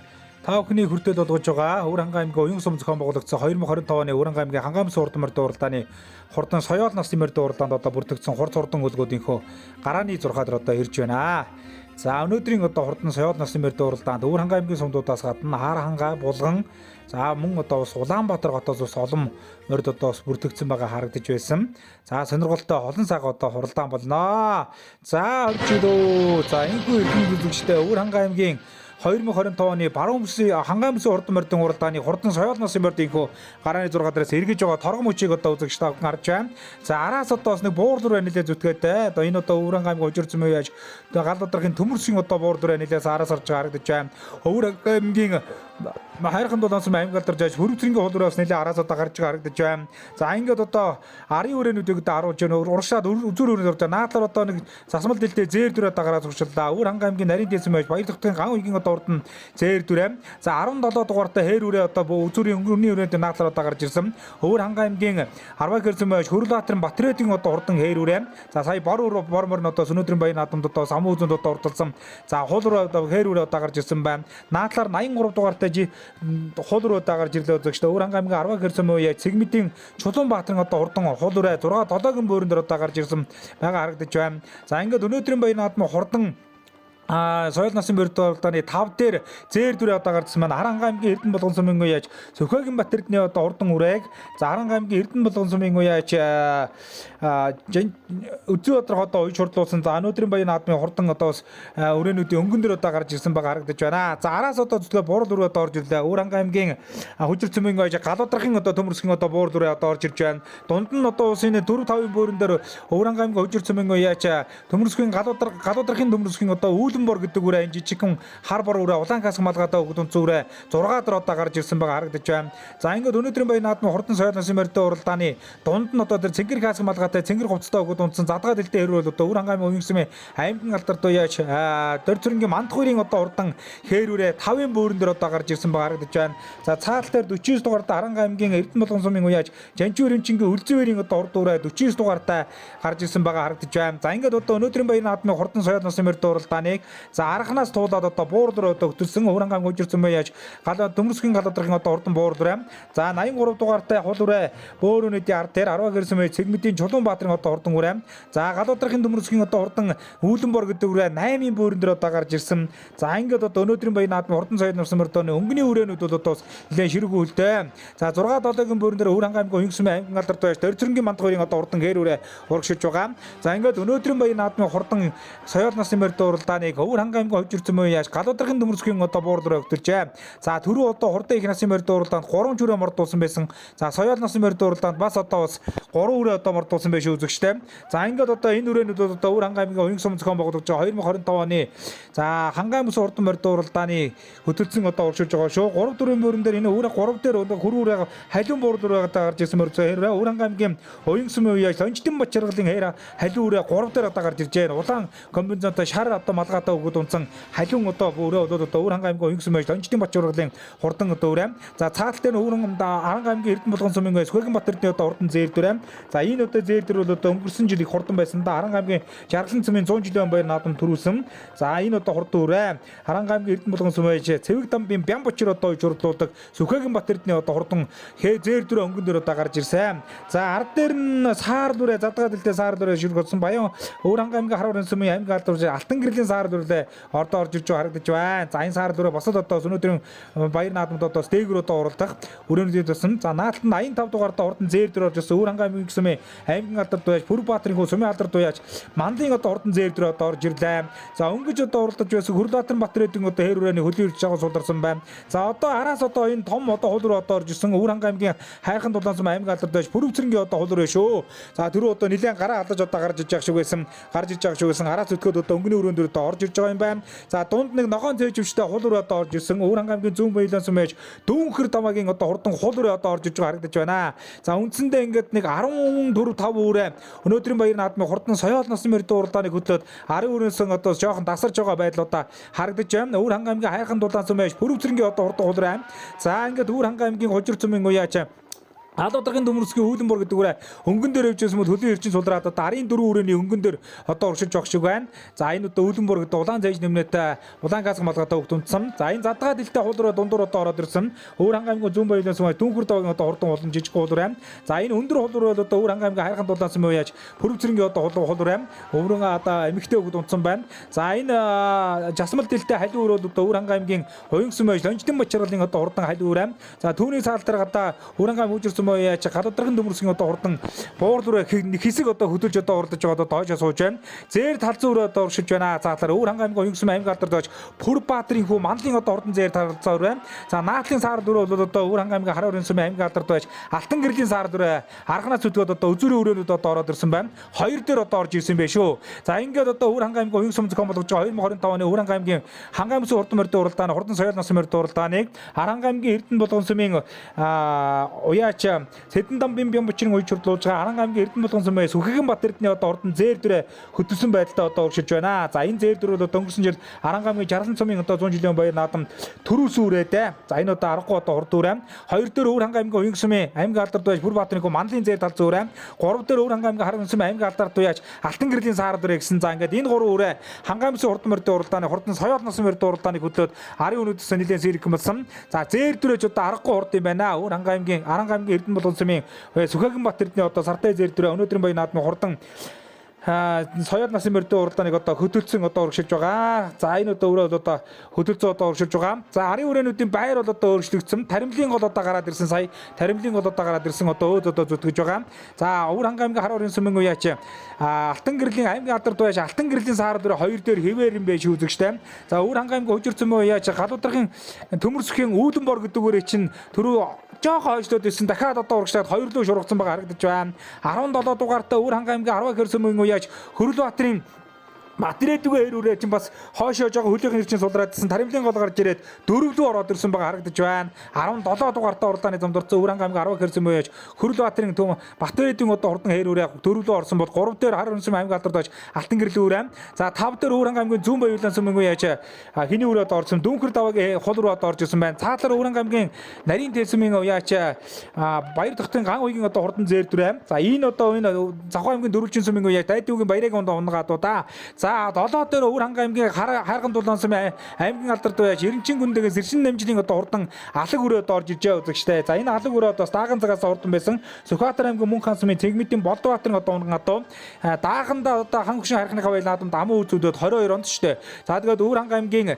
та бүхний хүртэл болгож байгаа Өвөр хангаан аймгийн уян сум зохион байгуулагдсан 2025 оны Өвөр хангаан аймгийн хангаан бүс урдан морь уралдааны хурдан соёол насны морь уралдаанд одоо бүртгэгдсэн хурц хурдан хөлгүүдийнхөө гарааны 6 дээр одоо ирж байна. За өнөөдрийн одоо хурдан соёол насны морь уралдаанд Өвөр хангаан аймгийн сумдуудаас гадна Хар хангаа, Булган за мөн одоо бас Улаанбаатар хотоос бас олон морьд одоо бас бүртгэгдсэн байгаа харагдаж байсан. За сонирхолтой олон цаг одоо хуралдаан болно. За орж ирөө. За энэхүү эрхэм үзэгчдээ Өвөр хангаан аймгийн 2025 оны баруун бүсийн хангаан бүсийн хурдан мордын уралдааны хурдан соёол насын мордын хөө гарааны 6 дээрээс эргэж байгаа торгон мөчийг одоо үзэгч та бүхэн харж байна. За араас одоо бас нэг буур дүр нэлээ зүтгээтэй. Одоо энэ одоо Өвөр хангаан аймгийн хужир зэмээ яаж одоо гал удрахын төмөрсөн одоо буур дүр нэлээс араас орж байгаа харагдаж байна. Өвөр аймгийн хайрхан дулаансан аймаг алдар жааж хөрвцрингийн хулруу бас нэлээ араас одоо гарч байгаа харагдаж байна. За ингээд одоо арын өрөөнүүдийг одоо харуулж байна. Урагшаад үзүр өрөөнд орж байгаа. Наадлаар одоо нэг засмал дэлтэй зээр дүр одоо гараад зуршлаа. Өвөр хангаан аймгийн нарийн дээсэн байж баяр тогтын ган үеийн одоо урд нь зээр дүр. За 17 дугаартай хээр үрээ одоо үзүрийн өнгөрний өрөөнд наадлаар одоо гарч ирсэн. Өвөр хангаан аймгийн 10 гэрсэн байж Хөрөлбаатарын Батрээдийн одоо урдан хээр үрээ. За сая бор бор морь нь одоо өнөөдрийн баяр наадамд одоо самуу үзэнд одоо урдалсан. За хул руу одоо хээр үрээ одоо гарч ирсэн байна. Наадлаар 83 дугаартай хул руу одоо гарч ирлээ үзэгчдээ. Өвөр хангаан аймгийн 10 гэрсэн мөн яаж Цэгмэдийн Чулуунбаатарын одоо урдан хул үрээ 6 7-гийн бөөрөн дээр одоо гарч ирсэн байгаа харагдаж байна. За ингээд өнөөдрийн баяр наадам хурдан соёл насын мөрд уралдааны 5 дээр зээр дүрээ одоо гарсан маань Аранга аймгийн Эрдэнэ болгон сумын уяаж Сөхөгийн Батэрдний одоо урдан үрээг за Аранга аймгийн Эрдэнэ болгон сумын уяаж Өзүү одрох одоо уяж хурдлуулсан. За өнөөдрийн баяр наадмын хурдан одоо бас өрөөнүүдийн өнгөн дээр одоо гарч ирсэн байгаа харагдаж байна. За араас одоо зүтгээ буурал өрөө одоо орж ирлээ. Өвөр хангаан аймгийн Хүжир цөмийн уяаж Галуудрахын одоо төмөрсгөн одоо буурал өрөө одоо орж ирж байна. Дунд нь одоо ус энэ 4 5-ын бөөрөн дээр Өвөр хангаан аймгийн Хүжир цөмийн уяаж төмөрсгөн Галуудрахын төмөрсгөн одоо Үүлэн бор гэдэг үрээ энэ жижигхэн хар бор үрээ улаан каск малгайтай өгд үнц үрээ 6 дор одоо гарч ирсэн байгаа харагдаж байна. За ингээд өнөөдрийн баяр наадмын хурдан соёл насын морьдын уралдааны дунд нь одоо тэр цэнгэр каск малгайтай цэнгэр хувцастай өгд үнцэн задгаа дэлтэй хэрүүл одоо Өвөр хангаан аймгийн уянгсмын аймгийн алдар дуяач дор цөрөнгийн мандах хоёрын одоо урдан хээр үрээ 5-ын бөөрөн дээр одоо гарч ирсэн байгаа харагдаж байна. За цаал дээр 49 дугаартай Аранга аймгийн Эрдэнэ болгон сумын уяаж Жанжин өрөмчингийн Үлзэн хоёрын одоо урд үрээ 49 дугаартай гарч ирсэн байгаа харагдаж байна. За ингээд одоо өнөөдрийн баяр наадмын хурдан соёл насын морьдын уралдааныг За арханаас туулаад одоо буурл руу одоо хөтөлсөн Өвөр хангай аймгийн хужир сумын яаж гал Төмөрсгийн галуудрахын одоо хурдан буурл руу. За 83 дугаартай хул үрээ бөөр өнөдийн ард дээр 10 гэр сумын Цэгмэдийн Чулуун Баатрын одоо хурдан үрээ. За галуудрахын Төмөрсгийн одоо хурдан Үүлэнбор гэдэг үрээ 8-ын бөөрөн дээр одоо гарч ирсэн. За ингээд одоо өнөөдрийн баяр наадам хурдан соёл нурсан мөрдөөний өнгөний үрээнүүд бол одоо нэлээд ширэг үлдээ. За 6 7-гийн бөөрөн дээр Өвөр хангай аймгийн уянг сумын аймгийн алдар доош Дорцөрөнгийн мандах хоёрын одоо хурдан гээр үрээ урагшиж байгаа. За ингээд өнөөдрийн баяр наадмын хурдан соёл нурсан мөрдөө уралдааныг Өвөр хангай аймгийн хожир зөмөө яаж галуудрахын Төмөрсгийн одоо буурл руу өгтөрчээ. За түрүү одоо хурдан их насын мөрдөө уралдаанд 3 чүрээ мордуулсан байсан. За соёл нурсан мөрдөө уралдаанд бас одоо бас 3 үрээ одоо мордуулсан байх шүү үзэгчтэй. За ингээд одоо энэ үрээнүүд бол одоо Өвөр хангай аймгийн уянг сум зохион байгуулж байгаа 2025 оны за хангай мөс хурдан мөрдөө уралдааны хөтөлсөн одоо урагшиж байгаа шүү. 3 4-ийн бөөрөн дээр энэ өвөр 3 дээр одоо хөрүү үрээ халиун буурл руу одоо гарч ирсэн мөрдөө хэрвээ Өвөр хангай аймгийн уянг сум үеэс Лонжтэн бат чаргалын хэр халиун үрээ 3 дээр одоо гарч ирж байна. Улаан комбинзонтой шар одоо малгайтай өгöd унцсан халиун одоо үрээ болоод одоо Өвөр хангай аймгийн уянг сум үеэс Лонжтэн бат чаргалын хурдан одоо үрээ. За цаатал дээр Өвөр хангай аймгийн Эрдэнэ булган сумын Сүхэргэн бат эрдэнэ одоо хурдан зээр дүрээ. За энэ одоо зээр дүр бол одоо өнгөрсөн жил их хурдан байсан да. Харанга аймгийн Жаргалан сумын 100 жилийн баяр наадам төрүүлсэн. За энэ одоо хурдан үрээ. Харанга аймгийн Эрдэнэ булган сум байж Цэвэг дамбын Бян бочир одоо журдлуулдаг Сүхэгэн бат эрдэнэ одоо хурдан хээ зээр дүрээ өнгөн дээр одоо гарч ирсэн. За ард дээр нь саар дүрээ задгаа дэлтэй саар дүрээ ширх болсон. Баян Өвөр хангай аймгийн Харварын сумын аймгийн алдар Алтан гэрлийн саар дүрлээ ордоо орж ирж байгаа харагдаж байна. За энэ саар дүрээ босод одоо өнөөдрийн баяр наадамд одоо дээгүр одоо уралдах өрөөнүүдийн тусам. За наалтанд 85 дугаартаа хурдан зээр дүр орж ирсэн. Өвөр хангай аймгийн сумын аймгийн алдар дуяаж Пүрэг Баатрын хүү сумын алдар дуяаж Мандлын одоо хурдан зээр дүр одоо орж ирлээ. За өнгөж одоо уралдаж байсан Хөрөлбаатар Батэр эдэн одоо хээр үрээний хөлөө ирж байгаа сулдарсан байна. За одоо араас одоо энэ том одоо хул руу одоо орж ирсэн. Өвөр хангай аймгийн хайрхан дулаан сум аймгийн алдар дуяаж Пүрвцэрнгийн одоо хул руу шүү. За түрүү одоо нилээн гараа алдаж одоо гарч иж байгаа шиг байсан. Гарч иж байгаа шиг байсан. Араас өтгөөд одоо өнгөний өрөөнд дээр одоо орж ирж байгаа юм байна. За дунд нэг ногоон цээжвчтэй хул руу одоо орж ирсэн. Өвөр хангай аймгийн зүүн баялан сум байж дүүнхэр дамагийн одоо хурдан хул руу одоо орж ирж байгаа харагдаж байна. За үндсэндээ ингээд нэг 14 5 үрээ өнөөдрийн баяр наадмын хурдан соёол насан мөрдөө уралдааныг хөтлөөд 10 өрөөсөн одоо жоохон дасарч байгаа байдлуудаа харагдаж байна. Өвөр хангай аймгийн хайрхан дулаан сум байж Пүрвцэрнгийн одоо хурдан хул руу. За ингээд Өвөр хангай аймгийн хужир цумын уяач Алуударгын Төмөрсгийн Үүлэнбор гэдэг үрээ өнгөн дээр явж байсан бол хөлийн эрчин сулраад одоо арын дөрвөн үрээний өнгөн дээр одоо уршиж явах шиг байна. За энэ одоо Үүлэнбор гэдэг улаан цайж нэмнэтэй улаан газ малгайтай хөвгт унтсан. За энэ задгаа дэлтэй хул руу дундуур одоо ороод ирсэн. Өвөр хангай аймгийн зүүн баялан сум дүүнхэр давгийн одоо хурдан хулан жижиг хул руу. За энэ өндөр хул руу одоо Өвөр хангай аймгийн хайрхан дулаан сум яаж Пүрвцэрнгийн одоо хул руу өвөрөн одоо эмэгтэй хөвгт унтсан байна. За энэ жасмал дэлтэй халиун өрөө одоо Өвөр хангай аймгийн уянг сум байж Лонжтын бат чаргалын одоо хурдан халиун өрөө. За түүний цаалтар гадаа Өвөр хангай аймгийн үжир яаж галуудрахын Төмөрсгийн одоо хурдан буурл руу хэсэг одоо хөдөлж одоо уралдаж байгаа одоо дойшоо сууж байна. Зээр талзан өрөө одоо уршиж байна. Цаатлаар Өвөр хангай аймгийн уянг сум аймгийн алдар дойж Пүр Баатрын хүү Манлын одоо хурдан зээр талзан өрөө. За наатлын саар дөрөв бол одоо Өвөр хангай аймгийн Харварын сум аймгийн алдар дойж Алтан гэрлийн саар дөрөв арханаас зүтгөөд одоо үзүүрийн өрөөнүүд одоо ороод ирсэн байна. Хоёр дээр одоо орж ирсэн байх шүү. За ингээд одоо Өвөр хангай аймгийн уянг сум зохион болгож байгаа 2025 оны Өвөр хангай аймгийн хангай мөсөн хурдан мөрдөө уралдааны хурдан соёл насан мөрдөө уралдааныг Харанга аймгийн Эрдэнэ булган сумын уяач Сэдэн дамбын бям бочрын уяж хурдлуулж байгаа Харанга аймгийн Эрдэнэ булган сумын Сүхэгэн бат эрдэнэ одоо ордон зээр дүрээ хөтөлсөн байдалтай одоо урагшиж байна. За энэ зээр дүр бол одоо өнгөрсөн жил Харанга аймгийн Жаргалан сумын одоо 100 жилийн баяр наадам төрүүлсэн үрээдэ. За энэ одоо аргагүй одоо хурд үрээ. Хоёр дээр Өвөр хангай аймгийн уянг сумын аймгийн алдар дуяаж Пүр Баатрын хүү Манлын зээр талзан үрээ. Гурав дээр Өвөр хангай аймгийн Харан сумын аймгийн алдар дуяаж Алтан гэрлийн саар дүрээ гэсэн. За ингээд энэ гурван үрээ хангай мөсөн хурдан мөрдөө уралдааны хурдан соёол насан мөрдөө уралдааныг хөтлөөд арын өнөөдөөс нэлээд сэрэг болсон. За зээр дүрэж одоо аргагүй хурд юм байна. Өвөр хангай аймгийн Харанга аймгийн Эрдэнэ булган сумын Сүхэгэн бат эрдэнэ одоо сартай зээр дүрээ өнөөдрийн баяр наадмын хурдан соёл насан мөрдөө уралдааныг одоо хөтөлсөн одоо урагшилж байгаа. За энэ одоо өрөө бол одоо хөтөлцөн одоо урагшилж байгаа. За арын өрөөнүүдийн байр бол одоо өөрчлөгдсөн. Таримлын гол одоо гараад ирсэн сая. Таримлын гол одоо гараад ирсэн одоо өөд одоо зүтгэж байгаа. За Өвөр хангай аймгийн Харварын сумын уяач Алтан гэрлийн аймгийн алдар дуяаш Алтан гэрлийн саар дөрөө хоёр дээр хэвээр юм бэ шүүзэгчтэй. За Өвөр хангай аймгийн хужир цөмөө уяач галуудрахын Төмөрсөхийн Үүлэнбор гэдэг өрөө чинь түрүү жоохон хойшлоод ирсэн. Дахиад одоо урагшлаад хоёр лөө шургацсан байгаа харагдаж байна. 17 дугаартай Өвөр хангай аймгийн 10 хэр сумын уяач Хөрөлбаатарын Батрэдүгэ эр үрээ чинь бас хоошоо жоохон хөлийнх нэр чинь сулраадсэн таримлын гол гарч ирээд дөрөвлөө ороод ирсэн байгаа харагдаж байна. 17 дугаартаа уралдааны замд орсон Өвөр хангай аймгийн 10 хэр сум уяаж Хөрөлбаатарын төм Батрэдүгийн одоо хурдан эр үрээ дөрөвлөө орсон бол 3 дээр хар үнсэм аймгийн алдар доош Алтан гэрлийн үрээ. За 5 дээр Өвөр хангай аймгийн зүүн баялан сум уяаж хиний үрээ одоо орсон Дүүнхэр даваагийн хул руу одоо орж ирсэн байна. Цаатлаар Өвөр хангай аймгийн нарийн тэлсмийн уяаж Баяр дахтын ган уйгийн одоо хурдан зээр дүрээ. За энэ одоо энэ Завхаа аймгийн дөрвөлжин сумын уяаж Дайдүгийн баярыг ондоо унгаадуу да. За 7 дээр Өвөр хангай аймгийн Хайрган дулаан сумын аймгийн алдарт байж Эренчин гүндэгээс Эршин намжлын одоо хурдан алаг өрөө одоо орж иржээ үзэгчтэй. За энэ алаг өрөө одоо дааган цагаас хурдан байсан. Сүхбаатар аймгийн Мөнх хаан сумын Цэгмэдийн Болдбаатарын одоо унган адуу. Дааханда одоо хан хөшин хайрхныхаа баяр наадамд аман үзүүдэд 22 онд шүү дээ. За тэгээд Өвөр хангай аймгийн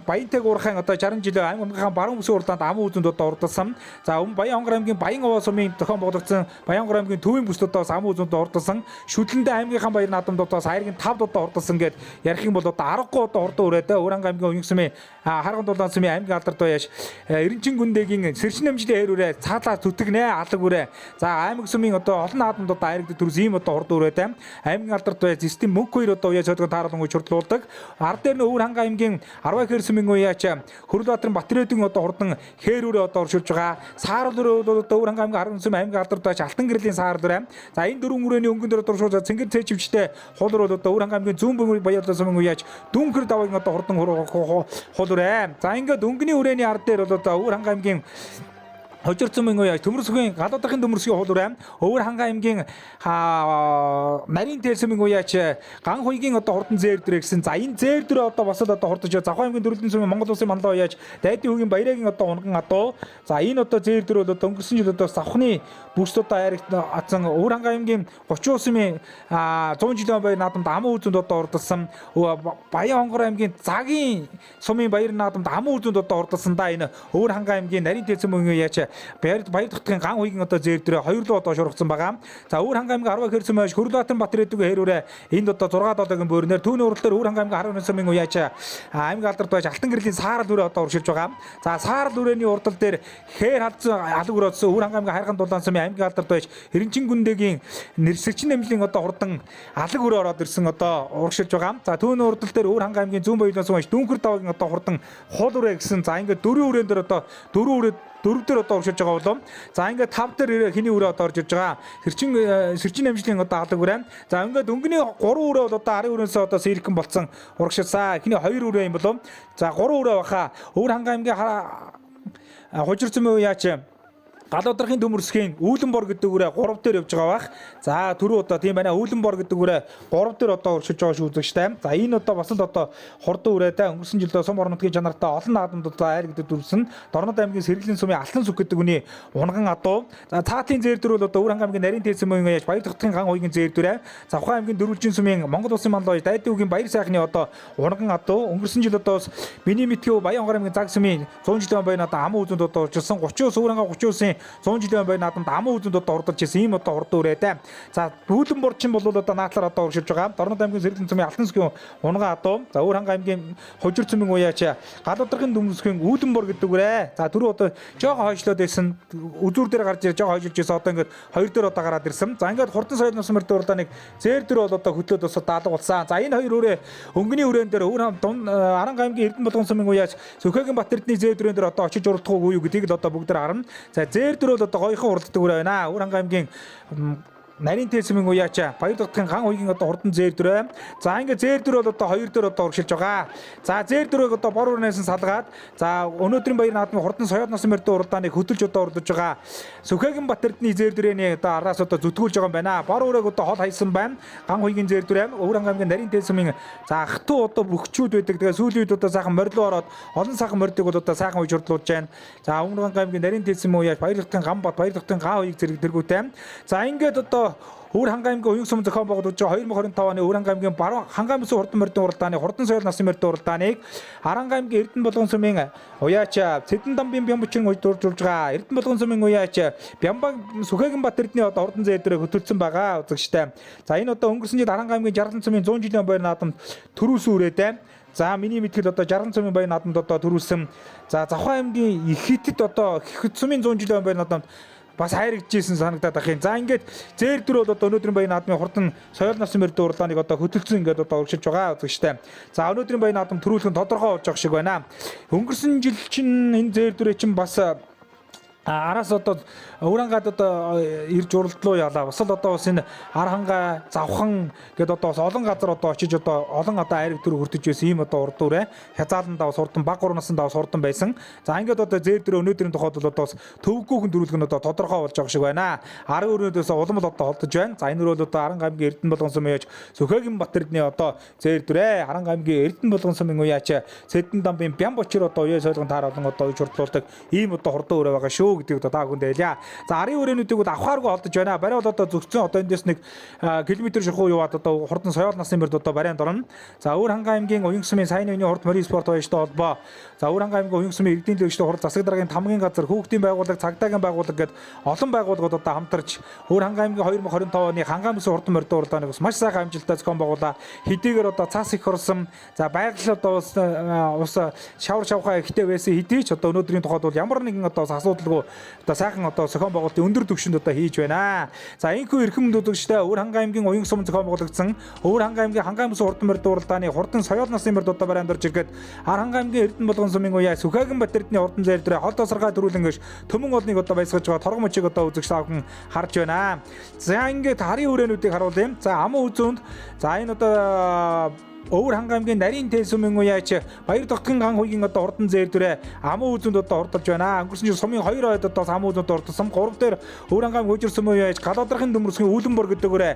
Баянтайг уурхайн одоо 60 жилийн аймгийн баруун бүсийн уралдаанд аман үзүүнд одоо урдалсан. За өмнө Баян хонгор аймгийн Баян овоо сумын зохион байгуулагдсан Баян хонгор аймгийн Төвийн бүсд одоо бас аман үзүүнд урдалсан. Шүдлэндээ аймгийнхаа баяр наадамд одоо бас айргийн 5 удаа урдалсан гэд ярих юм бол одоо 10 удаа хурдан өрөөдөө Өвөр хангай аймгийн Уянга сумын Харган дулаан сумын аймгийн алдарт баяаш Эренчин гүндэгийн Сэрчин намжлын ээр үрээ цаалаа зүтгэнэ алаг үрээ. За аймаг сумын одоо олон наадамд одоо айрагд төрс ийм одоо хурдан өрөөдөө аймгийн алдарт баяаш Зэстийн мөнх хоёр одоо уяа цодгон тааруулан хурдлуулдаг. Ард дээр нь Өвөр хангай аймгийн 10 хэр сумын уяач Хөрөлбаатарын Батрээдүн одоо хурдан хээр үрээ одоо оршуулж байгаа. Саарл үрээ бол одоо Өвөр хангай аймгийн 10 сум аймгийн алдарт баяаш Алтан гэрлийн саарл үрээ. За энэ дөрвөн үрээний өнгөн дээр одоо оршуулж цэнгэр цээжвчтэй хул үрээ бол одоо Өвөр хангай аймгийн зүүн бүмөр Баярлал сумын уяач Дүнхэр даваагийн одоо хурдан хул үрээ. За ингээд өнгөний үрээний ард дээр бол одоо Өвөр хангай аймгийн Хожирцсан мөн уяа Төмөрсөгийн галуудахын Төмөрсөгийн хул үрээ Өвөр хангай аймгийн Нарийн тэлсэн мөн уяач Ган хуйгийн одоо хурдан зээр дүрээ гэсэн. За энэ зээр дүрээ одоо бас л одоо хурдаж Завхаа аймгийн Дөрвөлдөн сумын Монгол улсын манлай уяач Дайдын хүүгийн Баярагийн одоо унган адуу. За энэ одоо зээр дүрээ бол одоо өнгөрсөн жил одоо Завхны бүсд одоо айрагт атсан Өвөр хангай аймгийн 30 сумын 100 жилийн баяр наадамд аман үзэнд одоо урдалсан. Баян хонгор аймгийн Загийн сумын баяр наадамд аман үзэнд одоо урдалсан да. Энэ Өвөр хангай аймгийн Нарийн тэлсэн мөн уяач Баяр дотгийн Ган хуйгийн одоо зээр дүрээ хоёр руу одоо шургацсан байгаа. За Өвөр хангай аймгийн 10 хэр сумын Хөрөлбаатар Батрээдүг хээр үрээ энд одоо 6 7-гийн бөөрнөр түүний урал дээр Өвөр хангай аймгийн 11 сумын уяач аймгийн алдарт байж Алтан гэрлийн саарал үрээ одоо уршилж байгаа. За саарал үрээний урдал дээр хээр халдсан алаг үрээ одсон Өвөр хангай аймгийн Хайрхан дулаан сумын аймгийн алдарт байж Эренчин гүндэгийн нэрсэгчин нэмжлийн одоо хурдан алаг үрээ ороод ирсэн одоо урагшилж байгаа. За түүний урдал дээр Өвөр хангай аймгийн зүүн баялан сум Дүнхэр даваагийн одоо хурдан хул үрээ гэсэн. За ингээд дөрвөн үрээн дээр одоо дөрвөн үрээ дөрөв дээр одоо уршилж байгаа болов. За ингээд тав дээр хиний үрээ одоо орж ирж байгаа. Сэрчин намжлын одоо алаг үрээ. За ингээд өнгөний 3 үрээ бол одоо арын үрээсээ одоо сэрхэн болцсон урагшилсан. Эхний 2 үрээ юм болов. За 3 үрээ баха. Өвөр хангай аймгийн Хужирцсан үе яач Галуудрахын Төмөрсгийн Үүлэн бор гэдэг үрээ 3 дээр явж байгаа бах. За түрүү одоо тийм байна. Үүлэн бор гэдэг үрээ 3 дээр одоо уршиж байгаа шүү үзэгчтэй. За энэ одоо бас л одоо хурдан үрээдээ өнгөрсөн жилдээ сум орон нутгийн чанартай олон наадамд одоо айр гэдэг дүрсэн. Дорнод аймгийн Сэргэлэн сумын Алтан сүг гэдэг үний унган адуу. За цаатын зээр дөрөв бол одоо Өвөр хангай аймгийн Нарийн тэлсэн мөн яаж Баяр дотгийн Ган хуйгийн зээр дүрээ. Завхаа аймгийн Дөрвөлжин сумын Монгол улсын манлай Дайдын үгийн Баяр сайхны одоо унган адуу. Өнгөрсөн жил одоо бас миний мэдхий Баян хонгор аймгийн Цаг сумын 100 жилийн баяр одоо аман үзэнд одоо уржилсан 39 Өвөр хангай 39-ийн 100 жилийн баяр наадамд аман үзэнд одоо урдалж ирсэн ийм одоо хурдан үрээдэ. За Бүүлэн борчин бол одоо наадлаар одоо уршилж байгаа. Дорнод аймгийн Сэргэлэн сумын Алтан сүгийн унган адуу. За Өвөр хангай аймгийн Хужир цөмийн уяач Галуудрахын Дүмсгийн Үүлэн бор гэдэг үрээ. За түрүү одоо жоохон хойшлоод байсан. Үзүүр дээр гарч ирж жоохон хойшилж ирсэн. Одоо ингээд хоёр дээр одоо гараад ирсэн. За ингээд хурдан соёл нусан мөрдөө уралдааныг зээр дээр бол одоо хөтлөөд бас одоо алга болсон. За энэ хоёр үрээ өнгөний үрээн дээр Өвөр хам Аранга аймгийн Эрдэнэ болгон сумын уяач Сүхэгийн Бат Эрдэнийн зээр дүрээн дээр одоо очиж уралдах уу юу гэдгийг л одоо бүгд харна. За зээр дөрөв бол одоо гоёхон уралддаг үрээ байна. Өвөр хангай аймгийн Нарийн тэлсмэн уяач Баяр дотгийн Ган хуйгийн одоо хурдан зээр дүрээ. За ингээд зээр дүр бол одоо хоёр дээр одоо урагшилж байгаа. За зээр дүрийг одоо бор үрнээс нь салгаад за өнөөдрийн баяр наадмын хурдан соёл насан мөрдөө уралдааныг хөдөлж одоо уралдаж байгаа. Сүхээгэн Бат Эрдэнийн зээр дүрээний одоо араас одоо зүтгүүлж байгаа юм байна. Бор үрээг одоо хол хайсан байна. Ган хуйгийн зээр дүрээ Өвөр хангай аймгийн Нарийн тэлсмэн за ахтуу одоо бөхчүүд байдаг. Тэгээ сүүлийн үед одоо сайхан морилоо ороод олон сайхан мордыг бол одоо сайхан уйж урдлуулж байна. За Өвөр хангай аймгийн Нарийн тэлсмэн уяач Баяр дотгийн Ган бат Баяр дотгийн Ган хуйг зэрэг тэргүүтэй. За ингээд одоо Өвөр хангай аймгийн уян сум зохион байгуулж байгаа 2025 оны Өвөр хангай аймгийн баруун хангай бүсийн хурдан мордын уралдааны хурдан соёл насан мөрдөн уралдааныг Аранга аймгийн Эрдэнэ болгон сумын уяач Цэдэн дамбын Бямбучин дуржуулж байгаа. Эрдэнэ болгон сумын уяач Бямбаг Сүхээгэн Бат Эрдэнэ одоо хурдан зээр дээрээ хөтөлсөн байгаа үзэгчтэй. За энэ одоо өнгөрсөн жил Аранга аймгийн Жаргалан сумын 100 жилийн баяр наадамд төрүүлсэн үрээдээ. За миний мэдхэл одоо 60 сумын баяр наадамд одоо төрүүлсэн. За Завхаа аймгийн их хитэд одоо Хит сумын 100 жилийн баяр наадамд бас хайрагдчихсэн санагдаад ах юм. За ингээд зээр дүр бол одоо өнөөдрийн баяр наадмын хурдан соёл насан мөрдөө уралдааныг одоо хөтөлсөн ингээд одоо урагшилж байгаа үзэгчтэй. За өнөөдрийн баяр наадам төрүүлэх нь тодорхой болж байгаа шиг байна. Өнгөрсөн жил чинь энэ зээр дүрээ чинь бас Араас одоо Өвөрхангайд одоо ирж уралдлуу ялаа. Бас л одоо бас энэ Архангай, Завхан гэдээ одоо бас олон газар одоо очиж одоо олон одоо айраг төр хүртэж байсан ийм одоо урд үрэ. Хязааландаа бас хурдан баг 3 насандаа бас хурдан байсан. За ингээд одоо зээр дөрөө өнөөдрийн тухайд бол одоо бас төвөггүйхэн дөрүүлэх нь одоо тодорхой болж байгаа шиг байна. Арын өрөөнөөс улам л одоо холдож байна. За энэ өрөөл одоо Аранга аймгийн Эрдэнэ болгон сум яаж Сөхөгийн Батэрдний одоо зээр дүрээ Аранга аймгийн Эрдэнэ болгон сумын уяач Сэдэн дамбын Бян бочир одоо уяа сойлгон таар олон одоо уяж хурдлуулдаг ийм одоо хурдан өрөө байгаа шүү гэдгийг одоо та бүхэнд хэлье. За арын өрөөнүүдийг бол авахааргүй холдож байна. Барай бол одоо зөгцсөн одоо эндээс нэг километр шахуу яваад одоо хурдан соёол насны мөрд одоо барайнд орно. За Өвөр хангай аймгийн уян сумын сайн үеийн хурд морин спорт баяжтай холбоо. За Өвөр хангай аймгийн уян сумын иргэдийн төлөвчтэй хурд засаг даргын тамгийн газар хүүхдийн байгууллага цагдаагийн байгууллага гэд олон байгууллагууд одоо хамтарч Өвөр хангай аймгийн 2025 оны хангай мөсөн хурдан мордон уралдааныг бас маш сайхан амжилттай зохион байгуулаа. Хэдийгээр одоо цас их хорсон. За байгаль одоо ус шавар шавхаа ихтэй байсан хэдий ч одоо өнөөдрийн тухайд бол ямар нэгэн одоо асуудалгүй одоо сайхан одоо зохион байгуулалтын өндөр түвшинд одоо хийж байна. За энэхүү эрхэм үзэгчтэй Өвөр хангай аймгийн уян сум зохион байгуулагдсан Өвөр хангай аймгийн хангай мөсөн хурдан мордон уралдааны хурдан соёол насны мөрд одоо барайнд орж ирэхэд Ар хангай аймгийн Эрдэнэ болгон сумын уяа Сүхэгэн Батэрдний хурдан зээр дээр хол тосаргай төрүүлэн гэж төмөн олныг одоо баясгаж байгаа торгон мөчийг одоо үзэгч та бүхэн харж байна. За ингээд харын өрөөнүүдийг харуулъя. За аман үзүүнд за энэ одоо Өвөр хангай аймгийн нарийн тэлсүмэн уяач Баяр тогтгон ган хуйгийн одоо хурдан зээр дүрээ аман үзүүнд одоо хурдалж байна. Өнгөрсөн жил сумын 2 ойд одоо аман үзүүнд хурдсан. 3 дээр Өвөр хангай аймгийн хужир сумын уяач Галуудрахын төмөрсгийн Үлэнбор гэдэг өрөө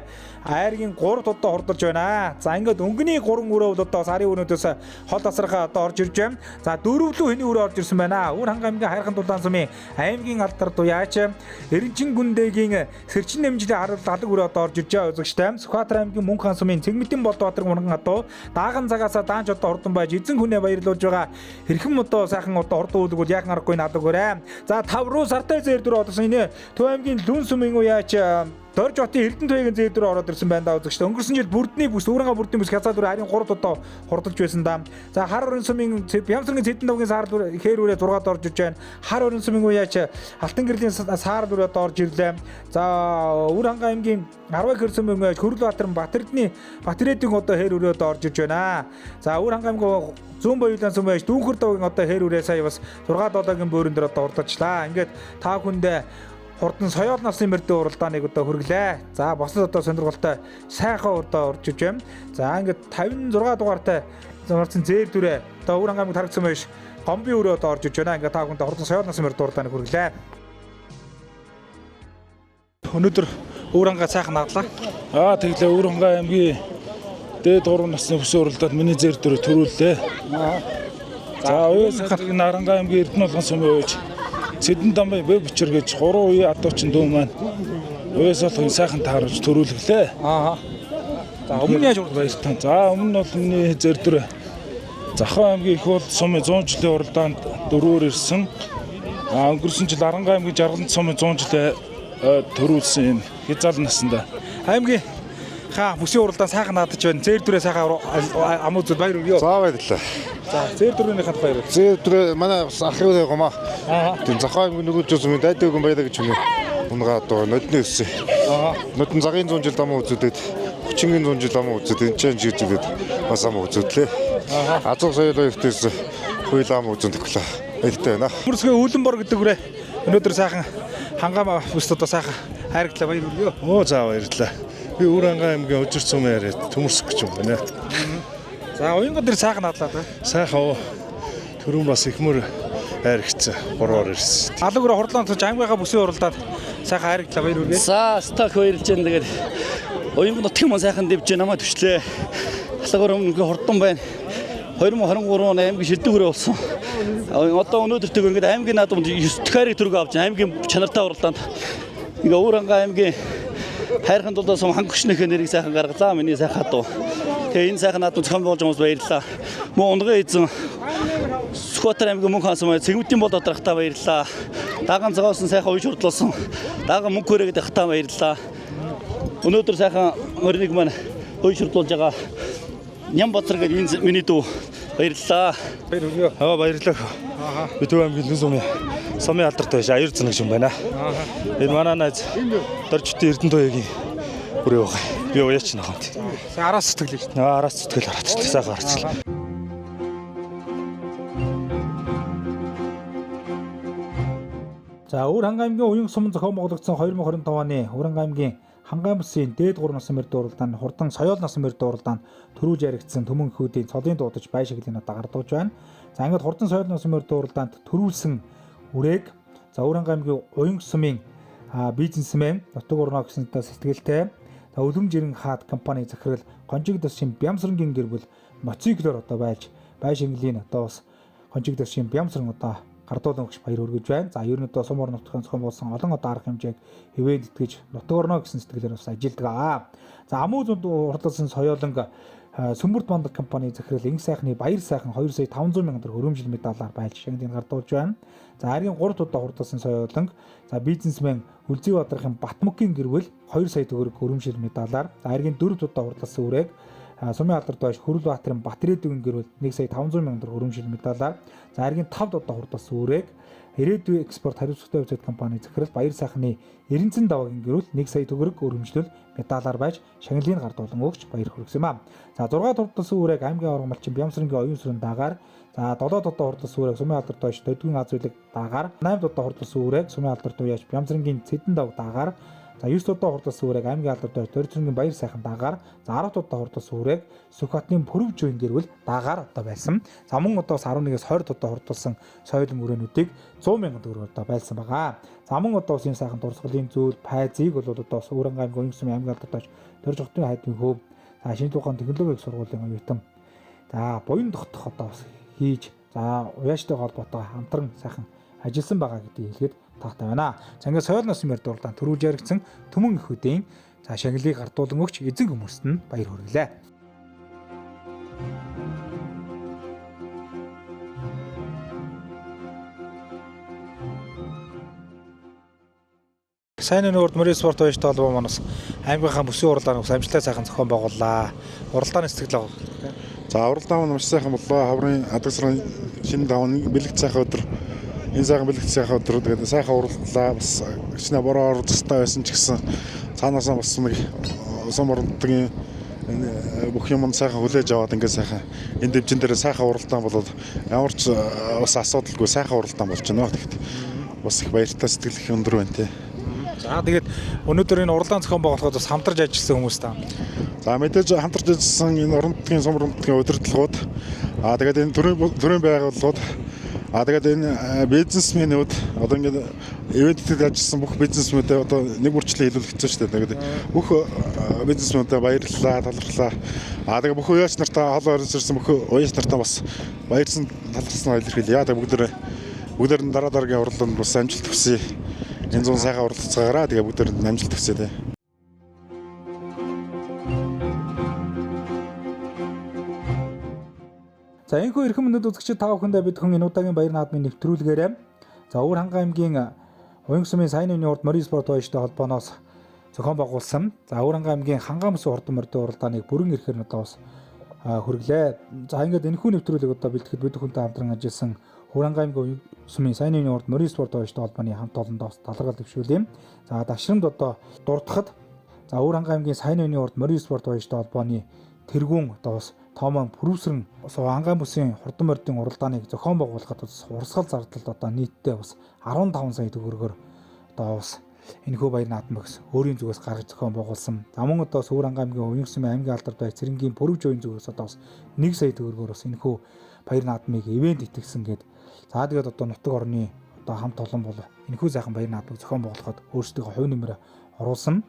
айргийн 3-д одоо хурдалж байна. За ингээд өнгөний 3 өрөө бол одоо сарын өрөөнөөс хол тасархаа одоо орж ирж байна. За дөрвөлүү хэний өрөө орж ирсэн байна. Өвөр хангай аймгийн хайрхан дулаан сумын аймгийн алдар дуяач Эренчин гүндэгийн сэрчин нэмжлийн арал алаг өрөө одоо орж ирж байгаа үзэгчтэй. Сүхбаатар аймгийн Мөнх хаан сумын Цэгмэдэн Болдбаатар мөнгөн адуу дааган цагаасаа даанч одоо хурдан байж эзэн хүнээ баярлуулж байгаа хэрхэн одоо сайхан одоо хурдан үүлэг бол яахан аргагүй надаг өрөө. За 5 руу сартай зээр дөрөв одсон энэ Төв аймгийн Лүн сумын уяач Дорж хотын Эрдэнэ туягийн зээр дөрөв ороод ирсэн байна да үзэгчтэй. Өнгөрсөн жил бүрдний бүс Өвөрхангай бүрдний бүс хязгаар дүр харин 3 одоо хурдалж байсан да. За хар өрн сумын Бямсрын Цэдэн давгийн саар дүр хээр үрээ 6-д орж ирж байна. Хар өрн сумын уяач Алтан гэрлийн саар дүр одоо орж ирлээ. За Өвөрхангай аймгийн 10 хэр сумын уяач Хөрөл Баатар Батэрдний Батрэдийн одоо хээр үрээ одоо орж ирж байна. За Өвөрхангай аймгийн Зүүн боёлон сум байж Дүүнхэр давгийн одоо хээр үрээ сая бас 6 7-гийн бөөрөн дээр одоо хурдажлаа. Ингээд та бүхэндээ хурдан соёол насны мөрдөө уралдааныг одоо хүргэлээ. За босод одоо сонирхолтой сайхан одоо орж иж байна. За ингээд 56 дугаартай замарсан зээр дүрээ одоо Өвөр хангай аймаг тарагдсан байж гомбын өрөө одоо орж иж байна. Ингээд та бүхэндээ хурдан соёол насны мөрдөө уралдааныг хүргэлээ. Өнөөдөр Өвөр хангай сайхан надлаа. Аа тэглээ Өвөр хангай аймгийн дээд 3 насны бүсийн уралдаанд миний зээр дүрээ төрүүллээ. За оюун сайхны Наранга аймгийн Эрдэнэ болгон сумын ууж Сэдэн дамбын бөө бичэр гэж 3 үеийн адуучин дүү маань уяас болгон сайхан тааруулж төрүүлглээ. Аа. За өмнө яаж уралдсан? Баяртай. За өмнө нь бол миний зээр дүрээ Завхан аймгийн их бол сумын 100 жилийн уралдаанд дөрвөөр ирсэн. Аа өнгөрсөн жил Аранга аймгийн Жаргалант сумын 100 жилийн төрүүлсэн юм хязаал насанда. Аймгийн хаа бүсийн уралдаан сайхан наадаж байна. Зээр дүрээ сайхан ам үзэл баяр хүргэе. За баярлалаа. За зээр дүрнийхээ тухай яриа. Зээр дүрээ манай бас ахын үе гомаа. Тийм Завхан аймгийн нөгөөж байсан минь дайдаггүй баялаа гэж хүнээ. Унгаа одоо нодны өссөн. Нодон загын 100 жил дамаа үзүүдэд хүчингийн 100 жил дамаа үзүүд энэ ч жиж үзээд бас амаа үзүүдлээ. Азуу соёл хоёртээс хуйл ам үзэн төгөлөө. Баяртай байна. Мөрсгөө Үлэнбор гэдэг үрээ өнөөдөр сайхан хангаа бүст одоо сайхан хайрглаа баяр хүргэе. Оо за баярлалаа. Би Өвөр хангай аймгийн Хужир сумын яриад төмөрсөх гэж юм байна. За уянган дээр сайхан надлаа та. Сайхан уу. Төрөн бас ихмөр хайргцсан. 3-оор ирсэн. Алаг өрөө хурдлаан тулж аймгийнхаа бүсийн уралдаанд сайхан хайрглаа баяр хүргэе. За стак баярлж байна. Тэгээд уянган нутгийн мөн сайхан дэвж намайг түвшлээ. Алаг өрөө үнэхээр хурдан байна. 2023 оны аймгийн шилдэг өрөө болсон. Одоо өнөөдөр төг ингээд аймгийн наадамд 9 дахь хайрыг төргөө авч аймгийн чанартай уралдаанд ингээ Өвөр хангай аймгийн хайрхан дулаа сум ханг хөшнөхөө нэрийг сайхан гаргалаа. Миний сайхан хадуу. Тэгээ энэ сайхан наадам зохион байгуулж байгаа хүмүүст баярлалаа. Мөн унган эзэн Сүхбаатар аймгийн мөнх хаан сум Цэгмэдийн бол доторхтаа баярлалаа. Дааган цагаасан сайхан уйж хурдлуулсан. Дааган мөнгө хүрээгээд явахтаа баярлалаа. Өнөөдөр сайхан мориныг маань уйж хурдлуулж байгаа Ням Бацар гэдэг миний дүү баярлалаа. Баяр хүргэе. Аа баярлалаа. Би Төв аймгийн Лүн сумын алдартай байж аюур зэнэг юм байна. Энэ манай найз Доржтын Эрдэнэ туяагийн бүрээ байгаа. Би уяач нахаа. За араас сэтгэлээ шүү. Аа араас сэтгэл ороод ирлээ. Сайхан орчихлоо. За Өвөр Хангай аймгийн Уян сум зохион байгуулагдсан 2025 оны Өвөр Хангай аймгийн Хангай бүсийн дээд 3 насан мөрд уралдаан, хурдан соёол насан мөрд уралдаанд төрүүлж яригдсан Түмэн хүүдийн цолын дуудаж бай шиглэлийн одоо гардуулж байна. За ингээд хурдан соёол насан мөрд уралдаанд төрүүлсэн үрээг за Өвөр Хангай аймгийн Уян сумын бизнесмен нутаг орно гэсэн та сэтгэлтэй за Өлөм жирэн хаад компани захирал Гонжиг дэсийн Бямсрангийн гэр бүл мотоциклоор одоо байлж бай шингэлийн одоо бас Гонжиг дэсийн Бямсран одоо гардуулан өгч баяр хүргэж байна. За ер нь одоо сум орон нутгийн зохион болсон олон одоо арга хэмжээг ивээн тэтгэж нутаг орно гэсэн сэтгэлээр бас ажилдгаа. За амуу зунд урдалсан соёолонг Сүмбэрт бандаг компани захирал Инг сайхны Баяр сайхан 2 сая 500 мянган төгрөг хөрөмжл медалаар байлж шагналыг гардуулж байна. За арийн 3 удаа хурдалсан соёолонг за бизнесмен Үлзий Бадрахын Батмөгийн гэрвэл 2 сая төгрөг хөрөмжл медалаар, за аргийн 4 удаа хурдалсан үрээг Сумын алдар доош Хөрөл Баатарын Батрээдүгэн гэрвэл 1 сая 500 мянган төгрөг хөрөмжл медалаар, за аргийн 5 удаа хурдалсан үрээг Ирээдүй экспорт хариуцлагатай хувьцаат компани захирал Баяр сайхны Эренцэн даваагийн гэрвэл 1 сая төгрөг өрөмжлөл медалаар байж шагналыг гардуулан өгч баяр хүргэсэн юм а. За 6 хурдалсан үрээг аймгийн аварга малчин Бямсрангийн оюун сүрэн даагаар, за 7 удаа хурдалсан үрээг Сумын алдар доош Додгүн Аз үйлэг даагаар, 8 удаа хурдалсан үрээг Сумын алдар дууяач Бямсрангийн Цэдэн давг даагаар, за 9 удаа хурдалсан үрээг аймгийн алдар доош Дорцрынгийн Баяр сайхан даагаар, за 10 удаа хурдалсан үрээг Сүхбаатарын Пүрвжүүн гэрвэл даагаар одоо байсан. За мөн одоо 11-ээс 20 удаа хурдалсан соёлын үрээнүүдийг 100 мянган төгрөгөөр одоо байлсан байгаа. За мөн одоо бас энэ сайхан дурсгалын зүйл пайзыг бол одоо бас Өвөр Хангай аймгийн Уян сумын аймгийн алдар доош Дорж хотын хайдын хөв за шинжлэх ухааны технологийн их сургуулийн оюутан за буян дотох одоо бас хийж за уяаштай холбоотой хамтран сайхан ажилласан байгаа гэдгийг хэлэхэд таатай байна. За ингээд соёл насан мөрд уралдаан төрүүлж яригдсан Түмэн эхүүдийн за шагналыг гардуулан өгч эзэн хүмүүст нь баяр хүргэлээ. Сайн өнөө урд мөрийн спорт баяжтай холбоо манаас аймгийнхаа бүсийн уралдааныг бас амжилттай сайхан зохион байгууллаа. Уралдааны сэтгэл агуулсан. За уралдаан маань маш сайхан боллоо. Хаврын адаг сарын шинэ давны бэлэгт сайхан өдөр. Энэ сайхан бэлэгт сайхан өдөр тэгээд сайхан уралдлаа. Бас хичнээн бороо орох ёстой байсан ч гэсэн цаанаасаа бас нэг сум орон нутгийн бүх юм сайхан хүлээж аваад ингээд сайхан энэ дивжин дээр сайхан уралдаан болоод ямар ч бас асуудалгүй сайхан уралдаан болж байна. Тэгэхэд бас их баяртай сэтгэл их өндөр байна те. За тэгээд өнөөдөр энэ уралдаан зохион байгуулахад бас хамтарч ажилласан хүмүүс та. За мэдээж хамтарч ажилласан энэ орон нутгийн сум орон нутгийн удирдлагууд тэгээд энэ төрийн байгууллагууд тэгээд энэ бизнесмэнүүд одоо ингээд ивентэд ажилласан бүх бизнесмэнүүдээ одоо нэг бүрчлэн хэлүүлэх хэцүү шүү дээ. Тэгээд бүх бизнесмэнүүдэд баярлалаа, талархлаа. Тэгээд бүх уяач нартаа хол орон сэрсэн бүх уяач нартаа бас баярсан талархсан илэрхийлье. Тэгээд бүгдээр нь дараа дараагийн уралдаанд бас амжилт хүсье. Энэ зун сайхан уралдацгаараа тэгээ бүгдээр нь амжилт хүсье те. За энэхүү эрхэм мөндөд үзэгчид та бүхэндээ бид хүн энэ удаагийн баяр наадмын нэвтрүүлгээрээ за Өвөр Хангай аймгийн Уян сумын сайн үеийн урд морин спорт баяжтай холбооноос зохион байгуулсан. За Өвөр Хангай аймгийн Хангай мөсөн хурдан мордын уралдааныг бүрэн эрхээр нь одоо бас хүргэлээ. За ингээд энэхүү нэвтрүүлгийг одоо бэлтгэхэд бид хүнтэй хамтран ажилласан Өвөр Хангай аймгийн Уян сумын сайн үеийн урд морин спорт баяжтай холбооны хамт олондоо бас талархал дэвшүүлье. За давшрамд одоо дурдахад за Өвөр Хангай аймгийн сайн үеийн урд морин спорт баяжтай холбооны тэргүүн одоо бас Томон Пүрвсрэн Хангай бүсийн хурдан мордын уралдааныг зохион байгуулахад бас урсгал зардалд одоо нийтдээ бас 15 сая төгрөгөөр одоо бас энэхүү баяр наадмыг өөрийн зүгээс гаргаж зохион байгуулсан. За мөн одоо Өвөр Хангай аймгийн Уян сумын аймгийн алдар бай Цэрэнгийн Пүрвж уян зүгээс одоо бас 1 сая төгрөгөөр бас энэхүү баяр наадмыг ивент итгэсэн гээд за тэгээд одоо нутаг орны одоо хамт олон бол энэхүү сайхан баяр наадмыг зохион байгуулахад өөрсдийнхөө хувь нэмрээ оруулсан.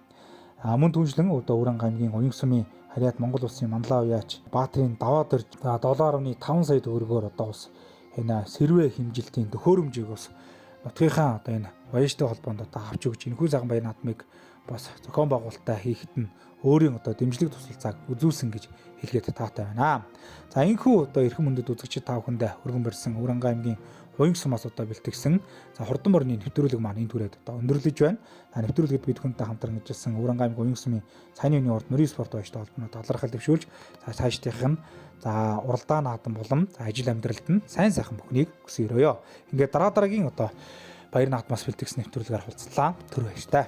Мөн түншлэн одоо Өвөр Хангай аймгийн Уян сумын Харьяат Монгол улсын Манлай уяач Баатрын даваа дөрж 7.5 сая төгрөгөөр одоо бас энэ сэрвэ хэмжилтийн төхөөрөмжийг бас нутгийнхаа одоо энэ баяжтай холбоонд одоо авч өгч энэхүү сайхан баяр наадмыг бас зохион байгуулалтаа хийхэд нь өөрийн одоо дэмжлэг тусалцааг үзүүлсэн гэж хэлгээд таатай байна. За энэхүү одоо эрхэм мөндөд үзэгчид та бүхэндээ өргөн барьсан Өвөр Хангай аймгийн Уян сумаас одоо бэлтгэсэн за хурдан морины нэвтрүүлэг маань энэ түрээд одоо өндөрлөж байна. За нэвтрүүлгэд бид хүнтэй хамтран ажилласан Өвөр Хангай аймгийн Уян сумын сайн үеийн урд морин спорт баяжтай холбооны талархал дэвшүүлж за цаашдынх нь за уралдаан наадам болон за ажил амьдралд нь сайн сайхан бүхнийг хүсэн өрөөё. Ингээд дараа дараагийн одоо баяр наадмаас бэлтгэсэн нэвтрүүлгээр хулцлаа. Түр баяртай.